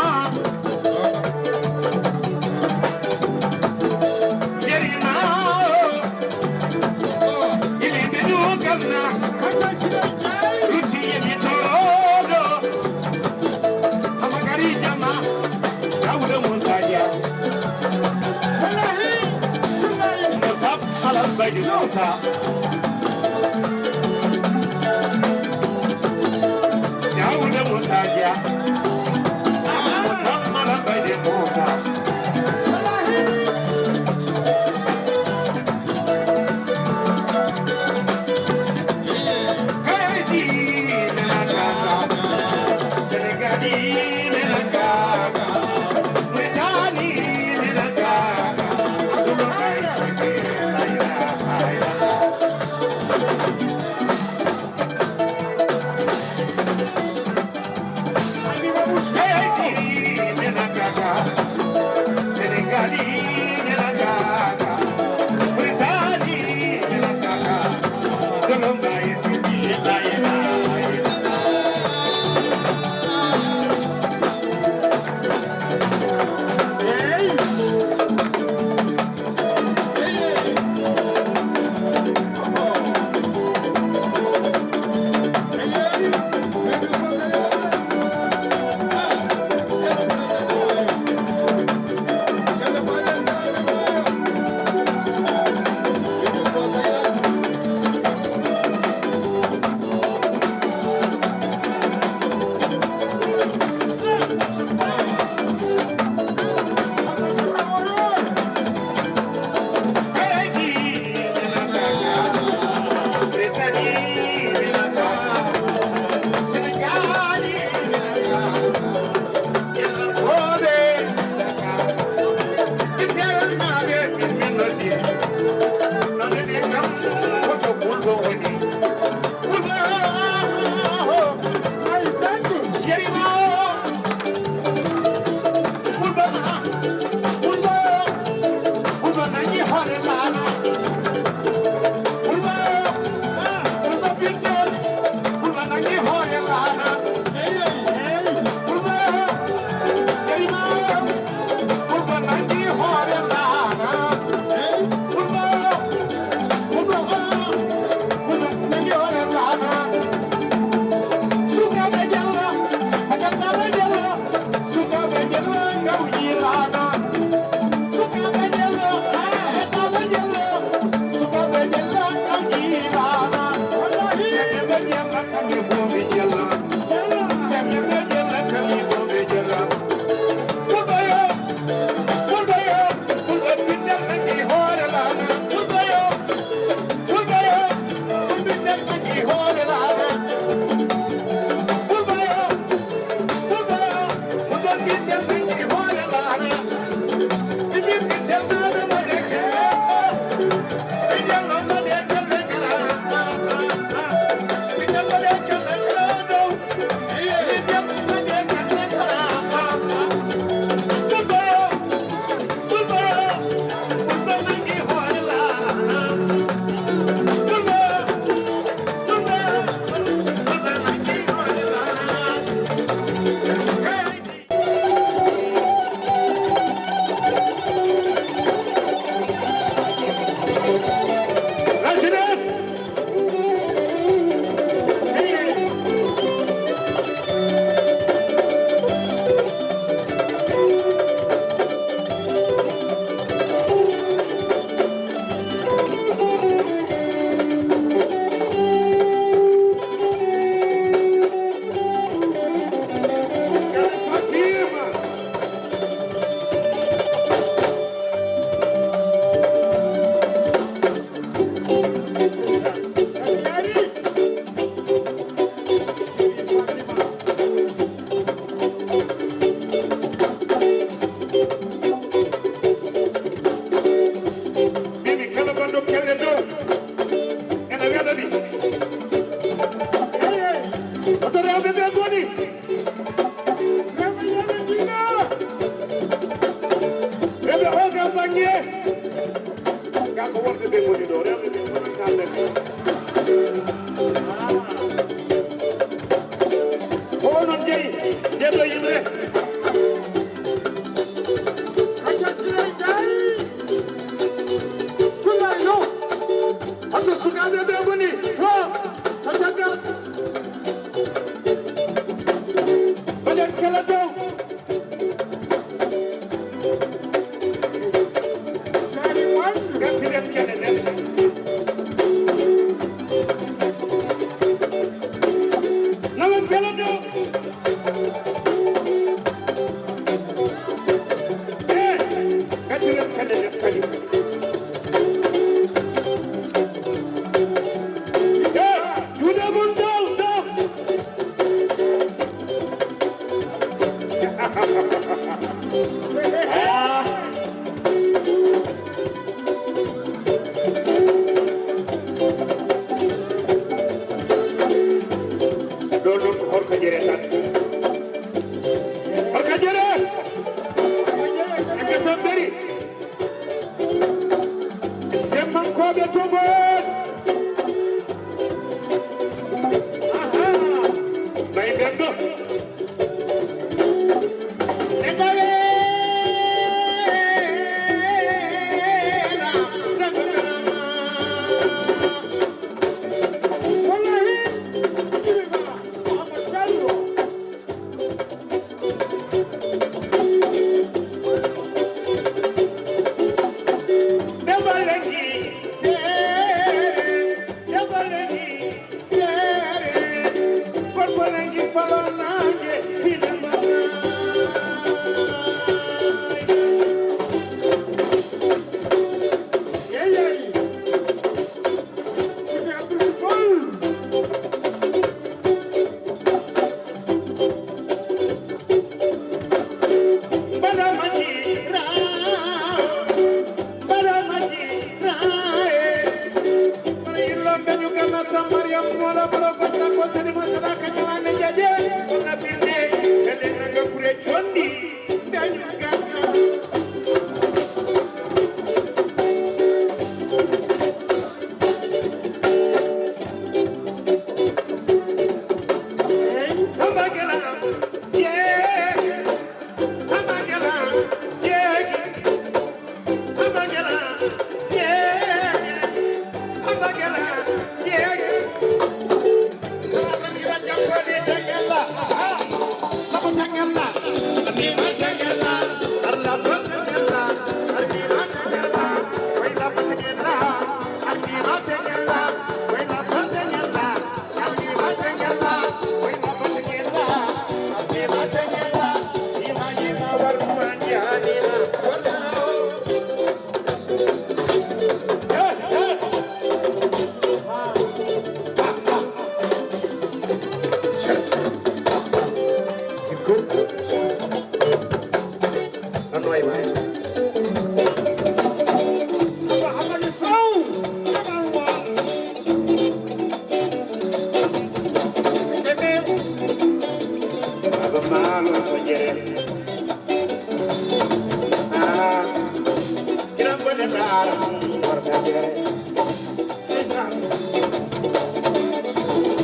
Mbimi kala gonɗo kelle dow ene weɗa ɗi. Oto rewɓe ɓe ngoni. Rewɓe o kam bannge. Ngaa ko worɓe ɓe ngoni ɗo, rewɓe ɓe ngoni kaalde. Ko onon jeyi, nde ɗo yimre. Hoto sukaaɓe ɓe ngoni to, to caggal. Mbaɗen kala dow. Gartiren kene les.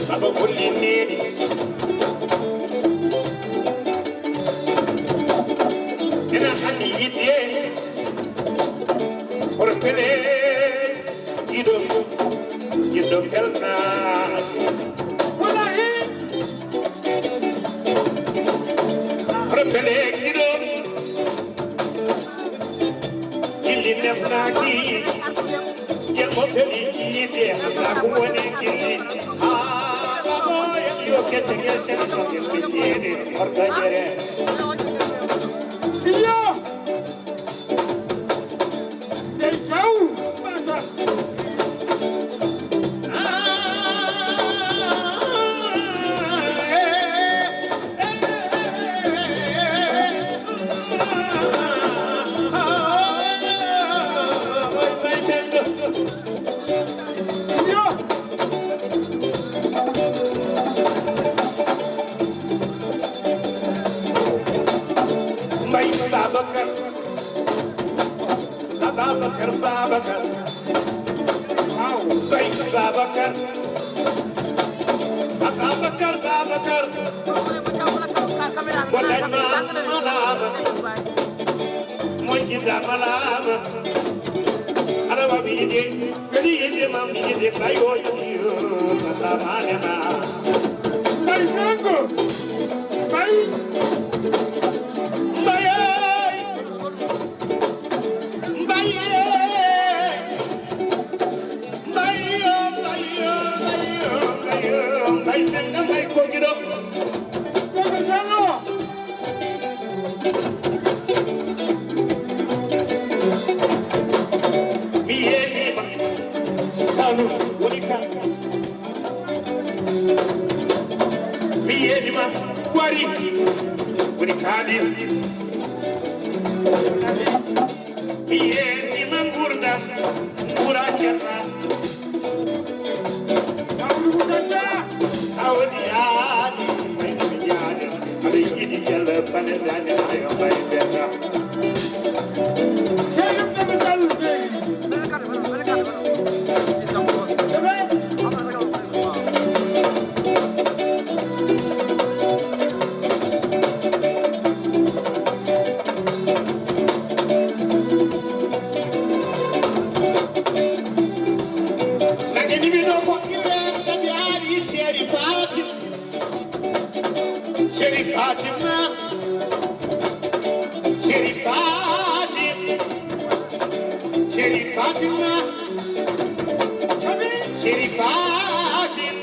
Baba holli needi. Ena hami yiɗde. Hoto pele yiɗo, yiɗo felna. Wallahi. Hoto pele yiɗo. Gilli nefnaaki, janngo feli yiide, anndaa ko woni gilli. Haa, baaba, en yo kecce ngel cene, so en fijjeede, horka jere. Iyo. Dey jaw, mata. Mbaye Babacar. Babacar, Babacar. Aw, Baye Babacar. Babacar, Babacar. Mo dañ ma malaama. Mo jiɗɗa malaama. Aɗa waawi yiɗde, weli yiɗde ma, mi yiɗde Baye o, yo, yo, malaama ne ma. Baye Mango. Baye. Baye. Mbaye, mbaye, mbaye, mbaye, mbaye, mbaye, mbaye, ko giɗo. Mi yeeɗima. Salu woni kanko. Mi yeeɗima wari woni kaalis. Mi yeeɗima nguurndam nguura cerra. Sawdi yaani mayɗo mi jaani. Aɗa yiɗi jalla bane dani ayo may berra. Seydi Abdou Sall Seydi. Nagge ni mi ɗo ko ille sabi ari seri Fatim. Seri Fatima. Seri Fatim. Seri Fatima. Seri Fatim.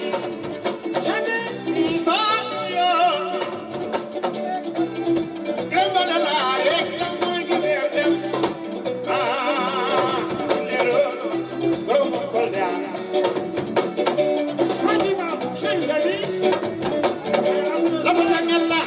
Fatim yo. Grambala la rek la moy giberdem. Ah, nero. Romo kolda. Fatima, Seri Fatim. La patangala.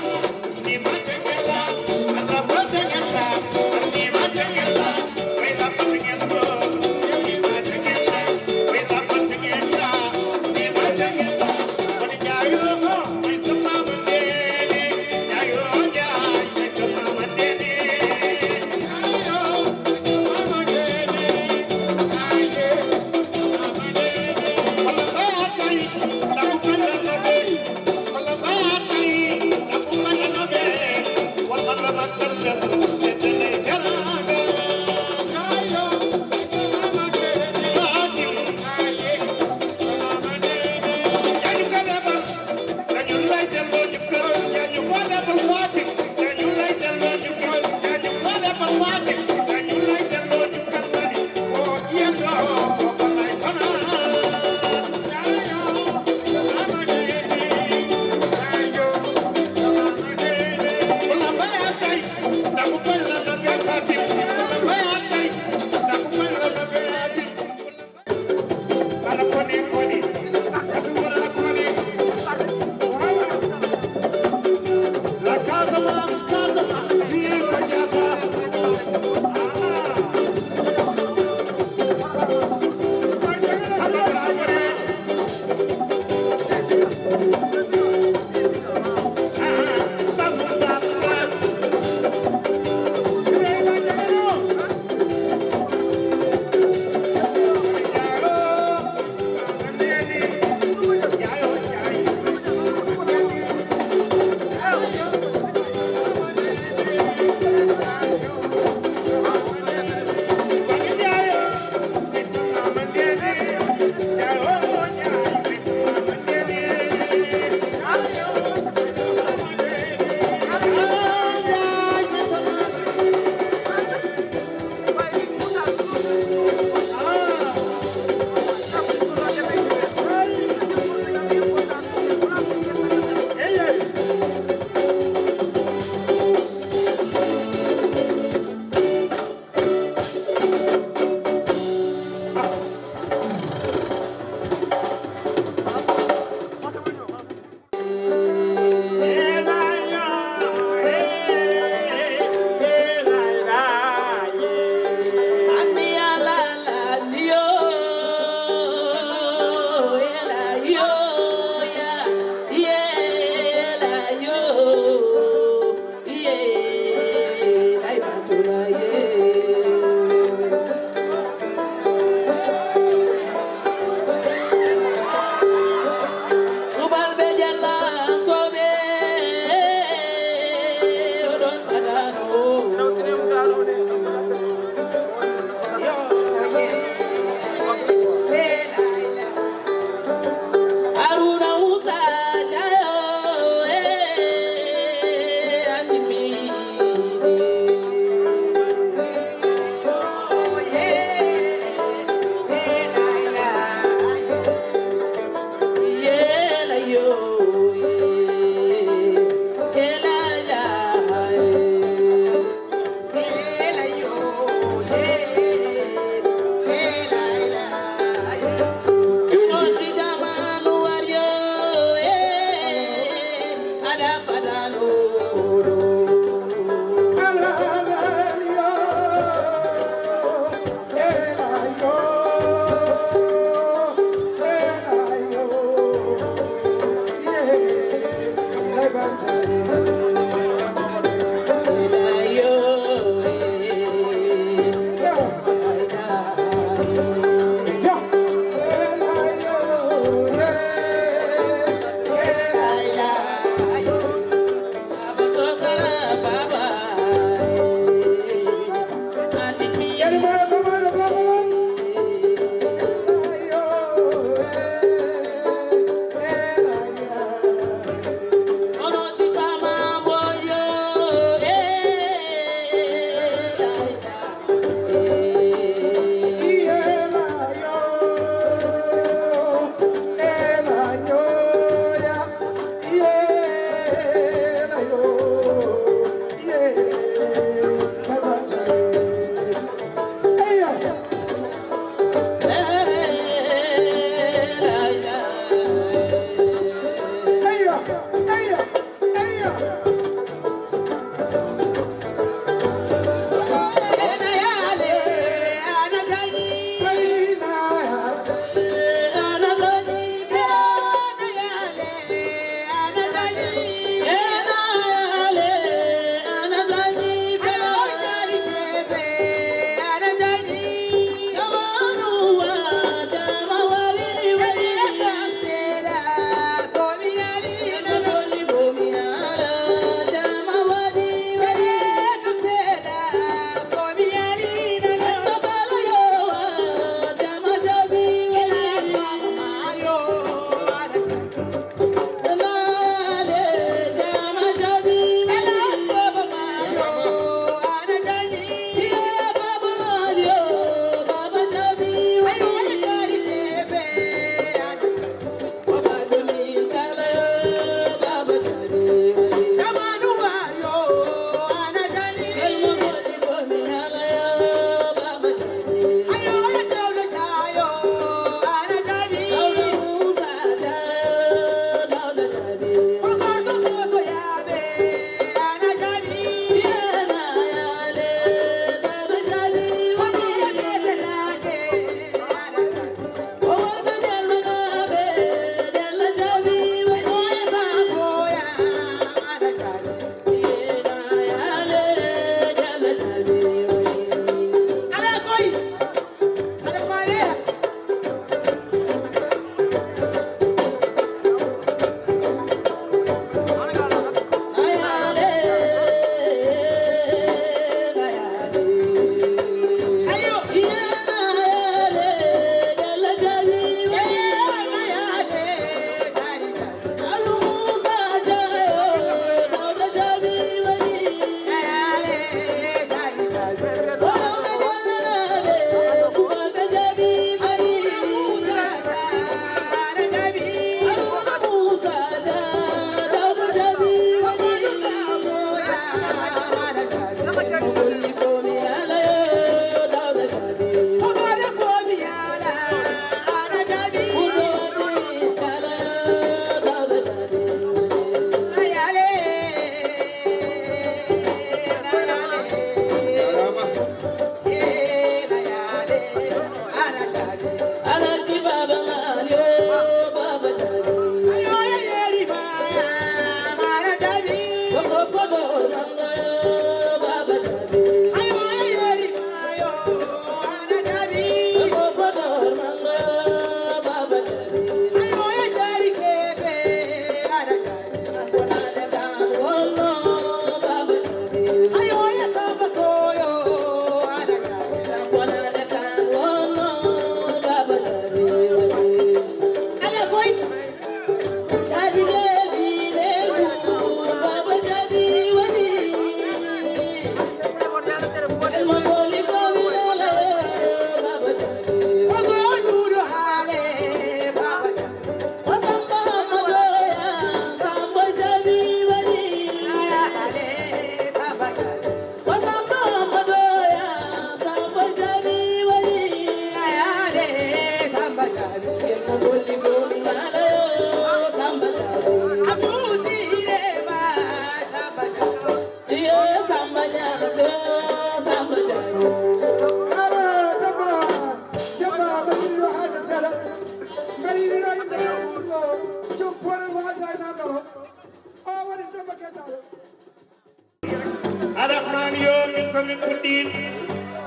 Arahmani yo, min ko min puɗɗii.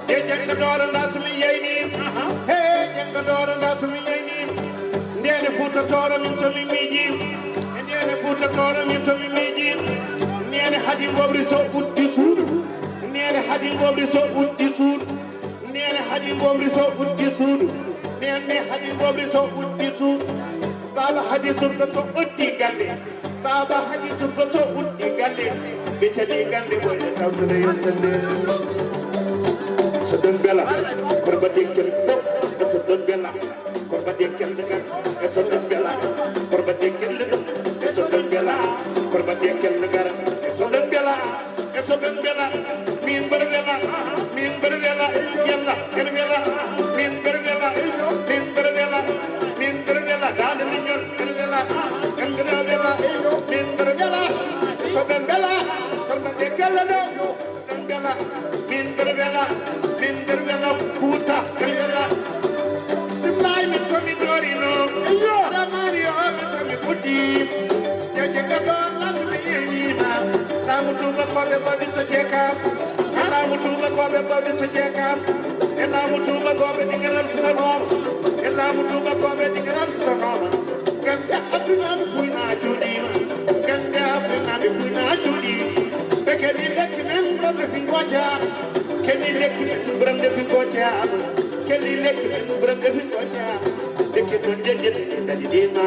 He jannga dooro ndaa so min yaynii. He jannga dooro ndaa so min yaynii. Ndeene Fuuta Tooro min so min miijii. E ndeene Fuuta Tooro min so min miijii. Ndeene hadi ngobri so uddi suudu. Ndeene hadi ngobri so uddi suudu. Mbomri so uddi suudu, nenne Hadi Mbomri so uddi suudu, Baaba Hadi Surko so uddi galle, Baaba Hadi Surko so uddi galle, ɓe cali galle, ɓoyde tawtude yontere. So ɗon bela, korba dekkel ɗo, so ɗon bela, korba dekkel ɗo, so ɗon bela, korba dekkel ɗo, so ɗon bela, korba dekkel ɗo, so ɗon bela. E so ɓen mbela, min mbeɗa wela, min mbeɗa wela, yalla ene wela, min mbeɗa wela, min mbeɗa wela, min mbeɗa wela, daande miñol ene wela, en mbeɗa wela, min mbeɗa wela. E so ɓen mbela, kono mbaɗde galle ɗo, ɓen mbela, min mbeɗa wela, min mbeɗa wela, Kuuta ene wela. Sillaay min ko min ɗoorino, Adamaari o min ko min fuɗɗi. Jejje gaddo Allah mi yeyniima. Laamu tuubakooɓe mbaɗi so jeekaam. E laamu tuubakooɓe mbaɗi so jeekaam. E laamu tuubakooɓe ɗi ngaran sutanooma. E laamu tuubakooɓe ɗi ngaran sutanooma. Gannde Afriknaaɓe puynaa jooɗiima. Gannde Afriknaaɓe puynaa jooɗiima. Ɓe kadi lekki men ɓuranɓe fi ngooja. Kadi lekki men ɓuranɓe fi ngooja. Kadi lekki men ɓuranɓe fi ngooja. Lekki men jejje ɗi kadi ɗiima.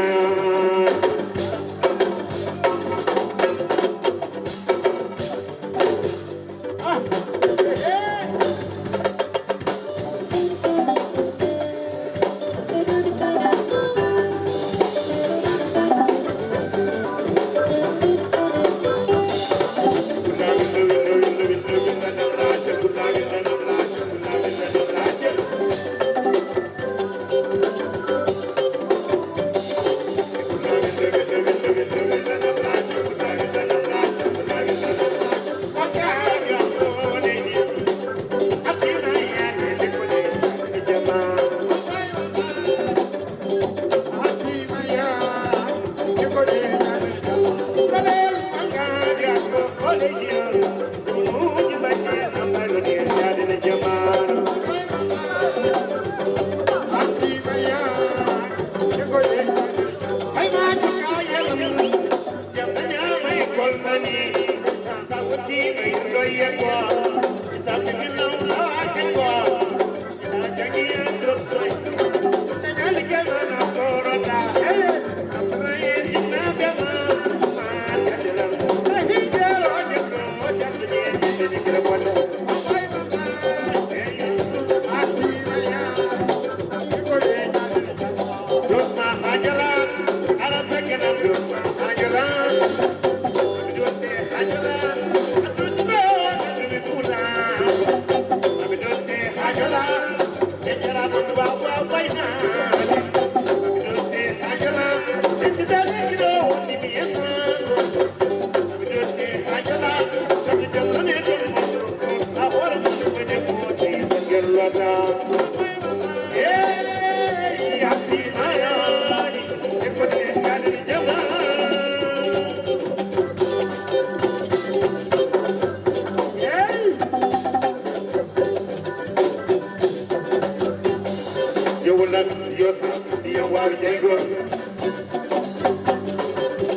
Yo wulan, yo sa, yo waawi jaygol.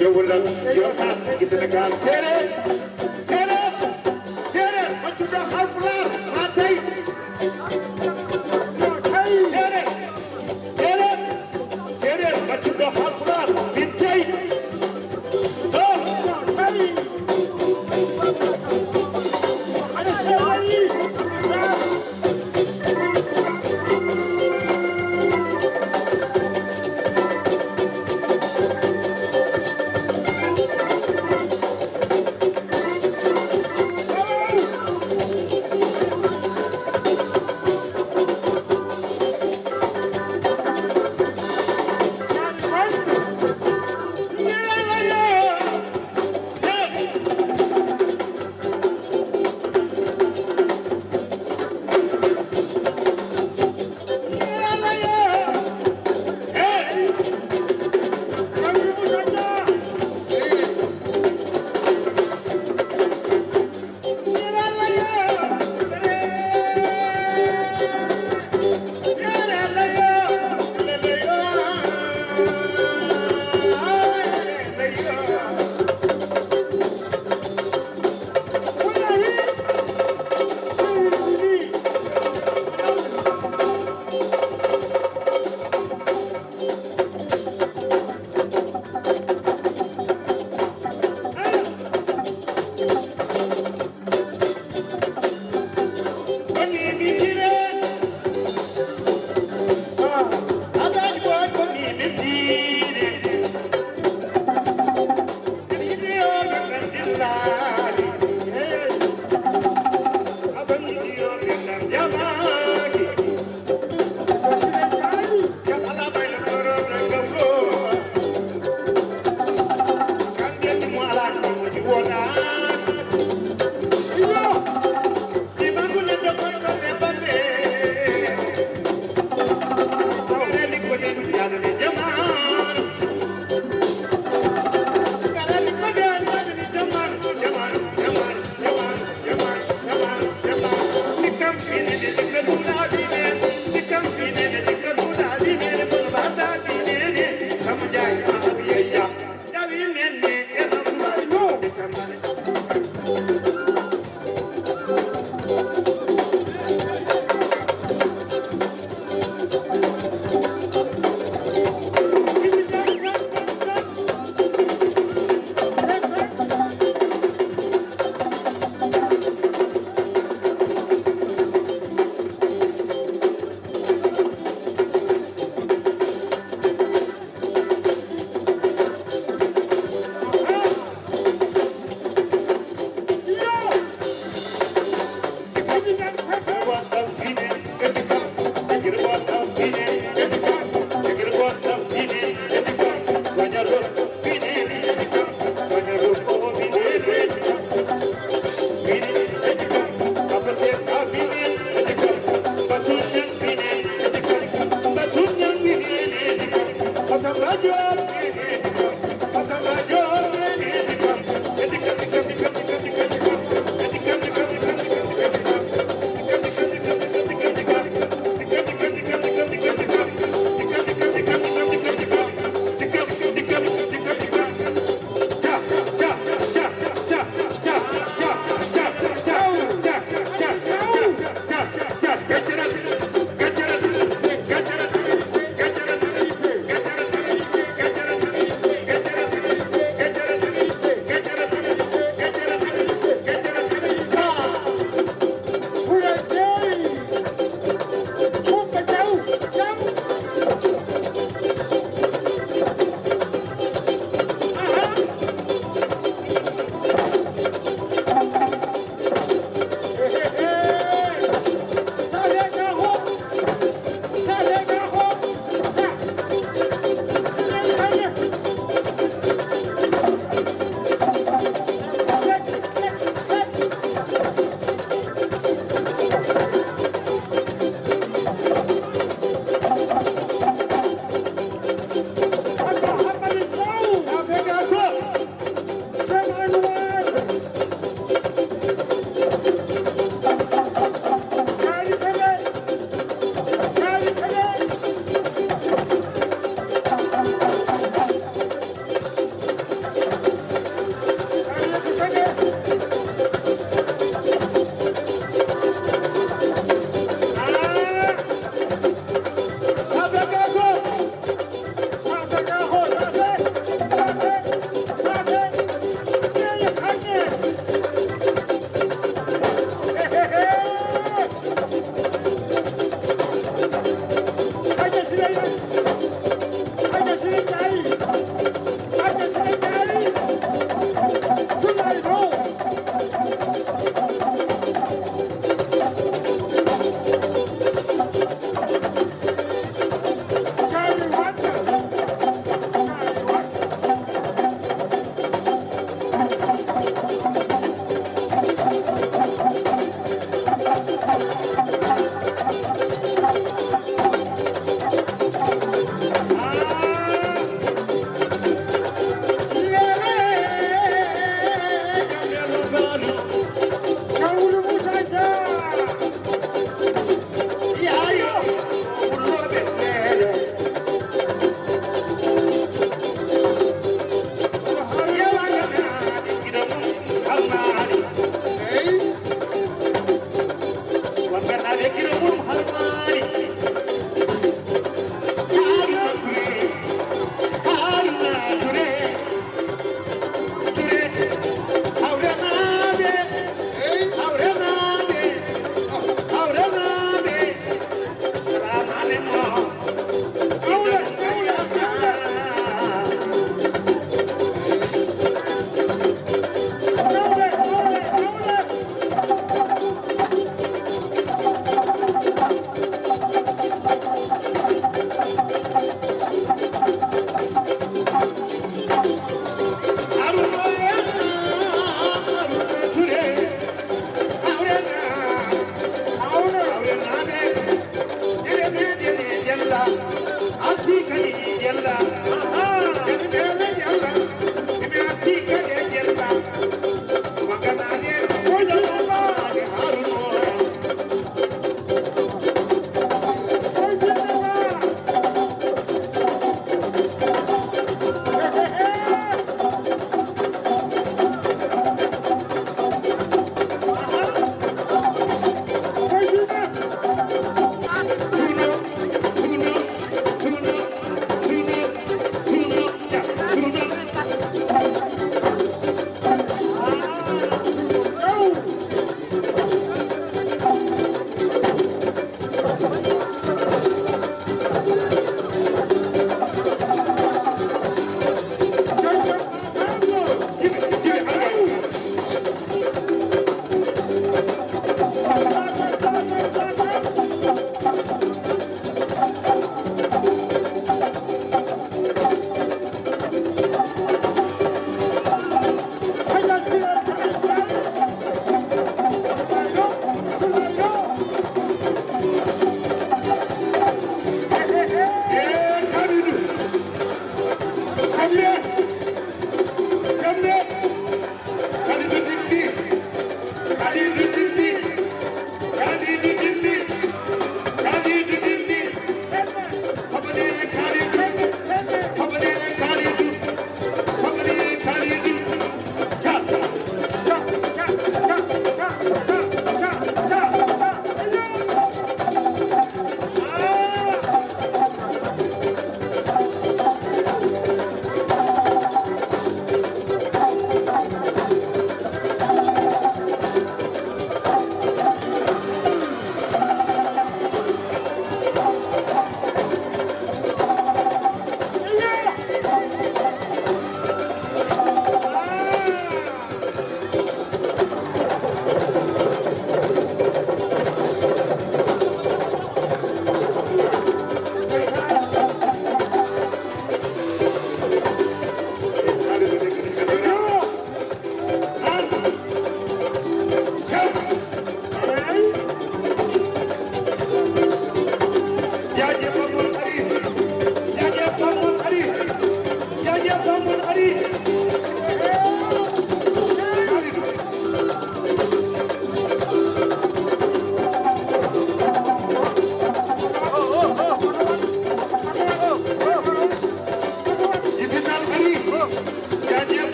Yo wulan, yo sa, i Senegal. Seereer, seereer, seereer, maccuɗo Haalpulaar, haa tawi. Seereer, seereer, seereer, maccuɗo Haalpulaar, min tawi. So.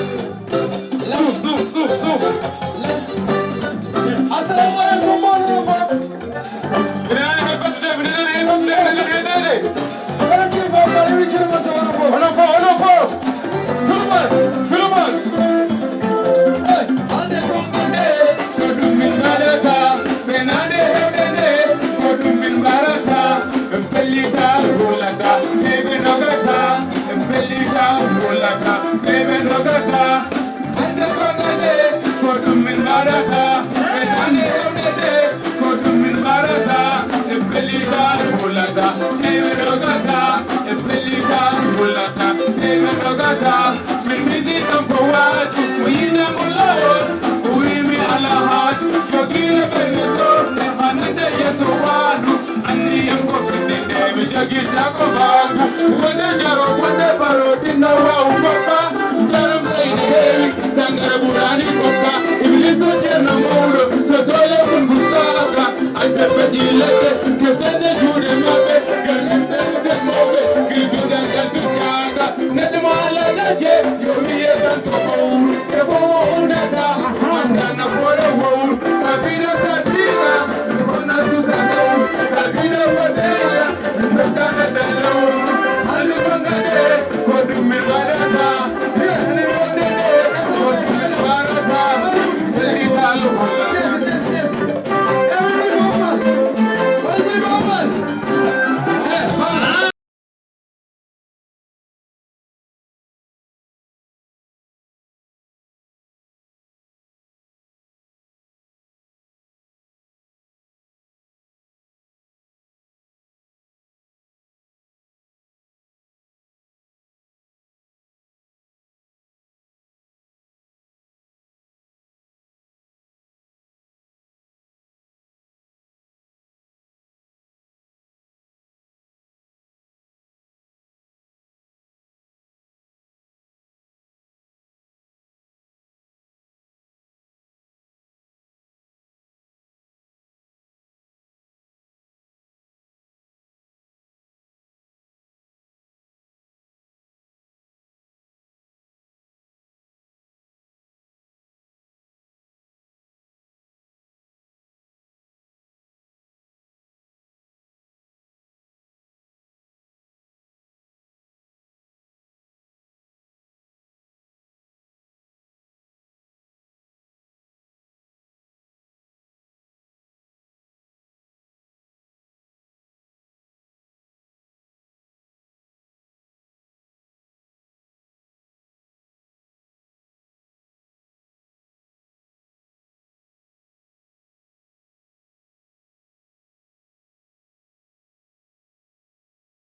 Suuf, suuf, suuf, suuf. Assalaamu aleykum, mbooloo mi. Onon fof, onon fof. Fulɓe, Fulɓe. Hey. Hande ɗum ɗo nde, ko ɗum min mbaɗata, fenaande heewde nde, ko ɗum min mbaɗata. En pellital hulata, tey ɓe dogata. En pellital hulata, tey ɓe dogata. Hande ko nde, ko ɗum min mbaɗata. Fenaande heewde nde, ko ɗum min mbaɗata. En pellital hulata, tey ɓe dogata. En pellital hulata, tey ɓe dogata. Min misiɗon ko waaju, ko yiɗa mo lawol. O wi'i mi alaa haaju, jogiiɗo ɓernde soofne, hannde yeeso waandu. Anndi en ko fitinde, mi jogii jaako mbaangu. Wonde jaro, wonde baro, tinno waawu goɗɗa. Jaram leydi heewi, sangara ɓuraani kokka. Ibliisu ceerno mawɗo, so doole mum gustaaka. Ande fedi leɗɗe, ke fende juuɗe.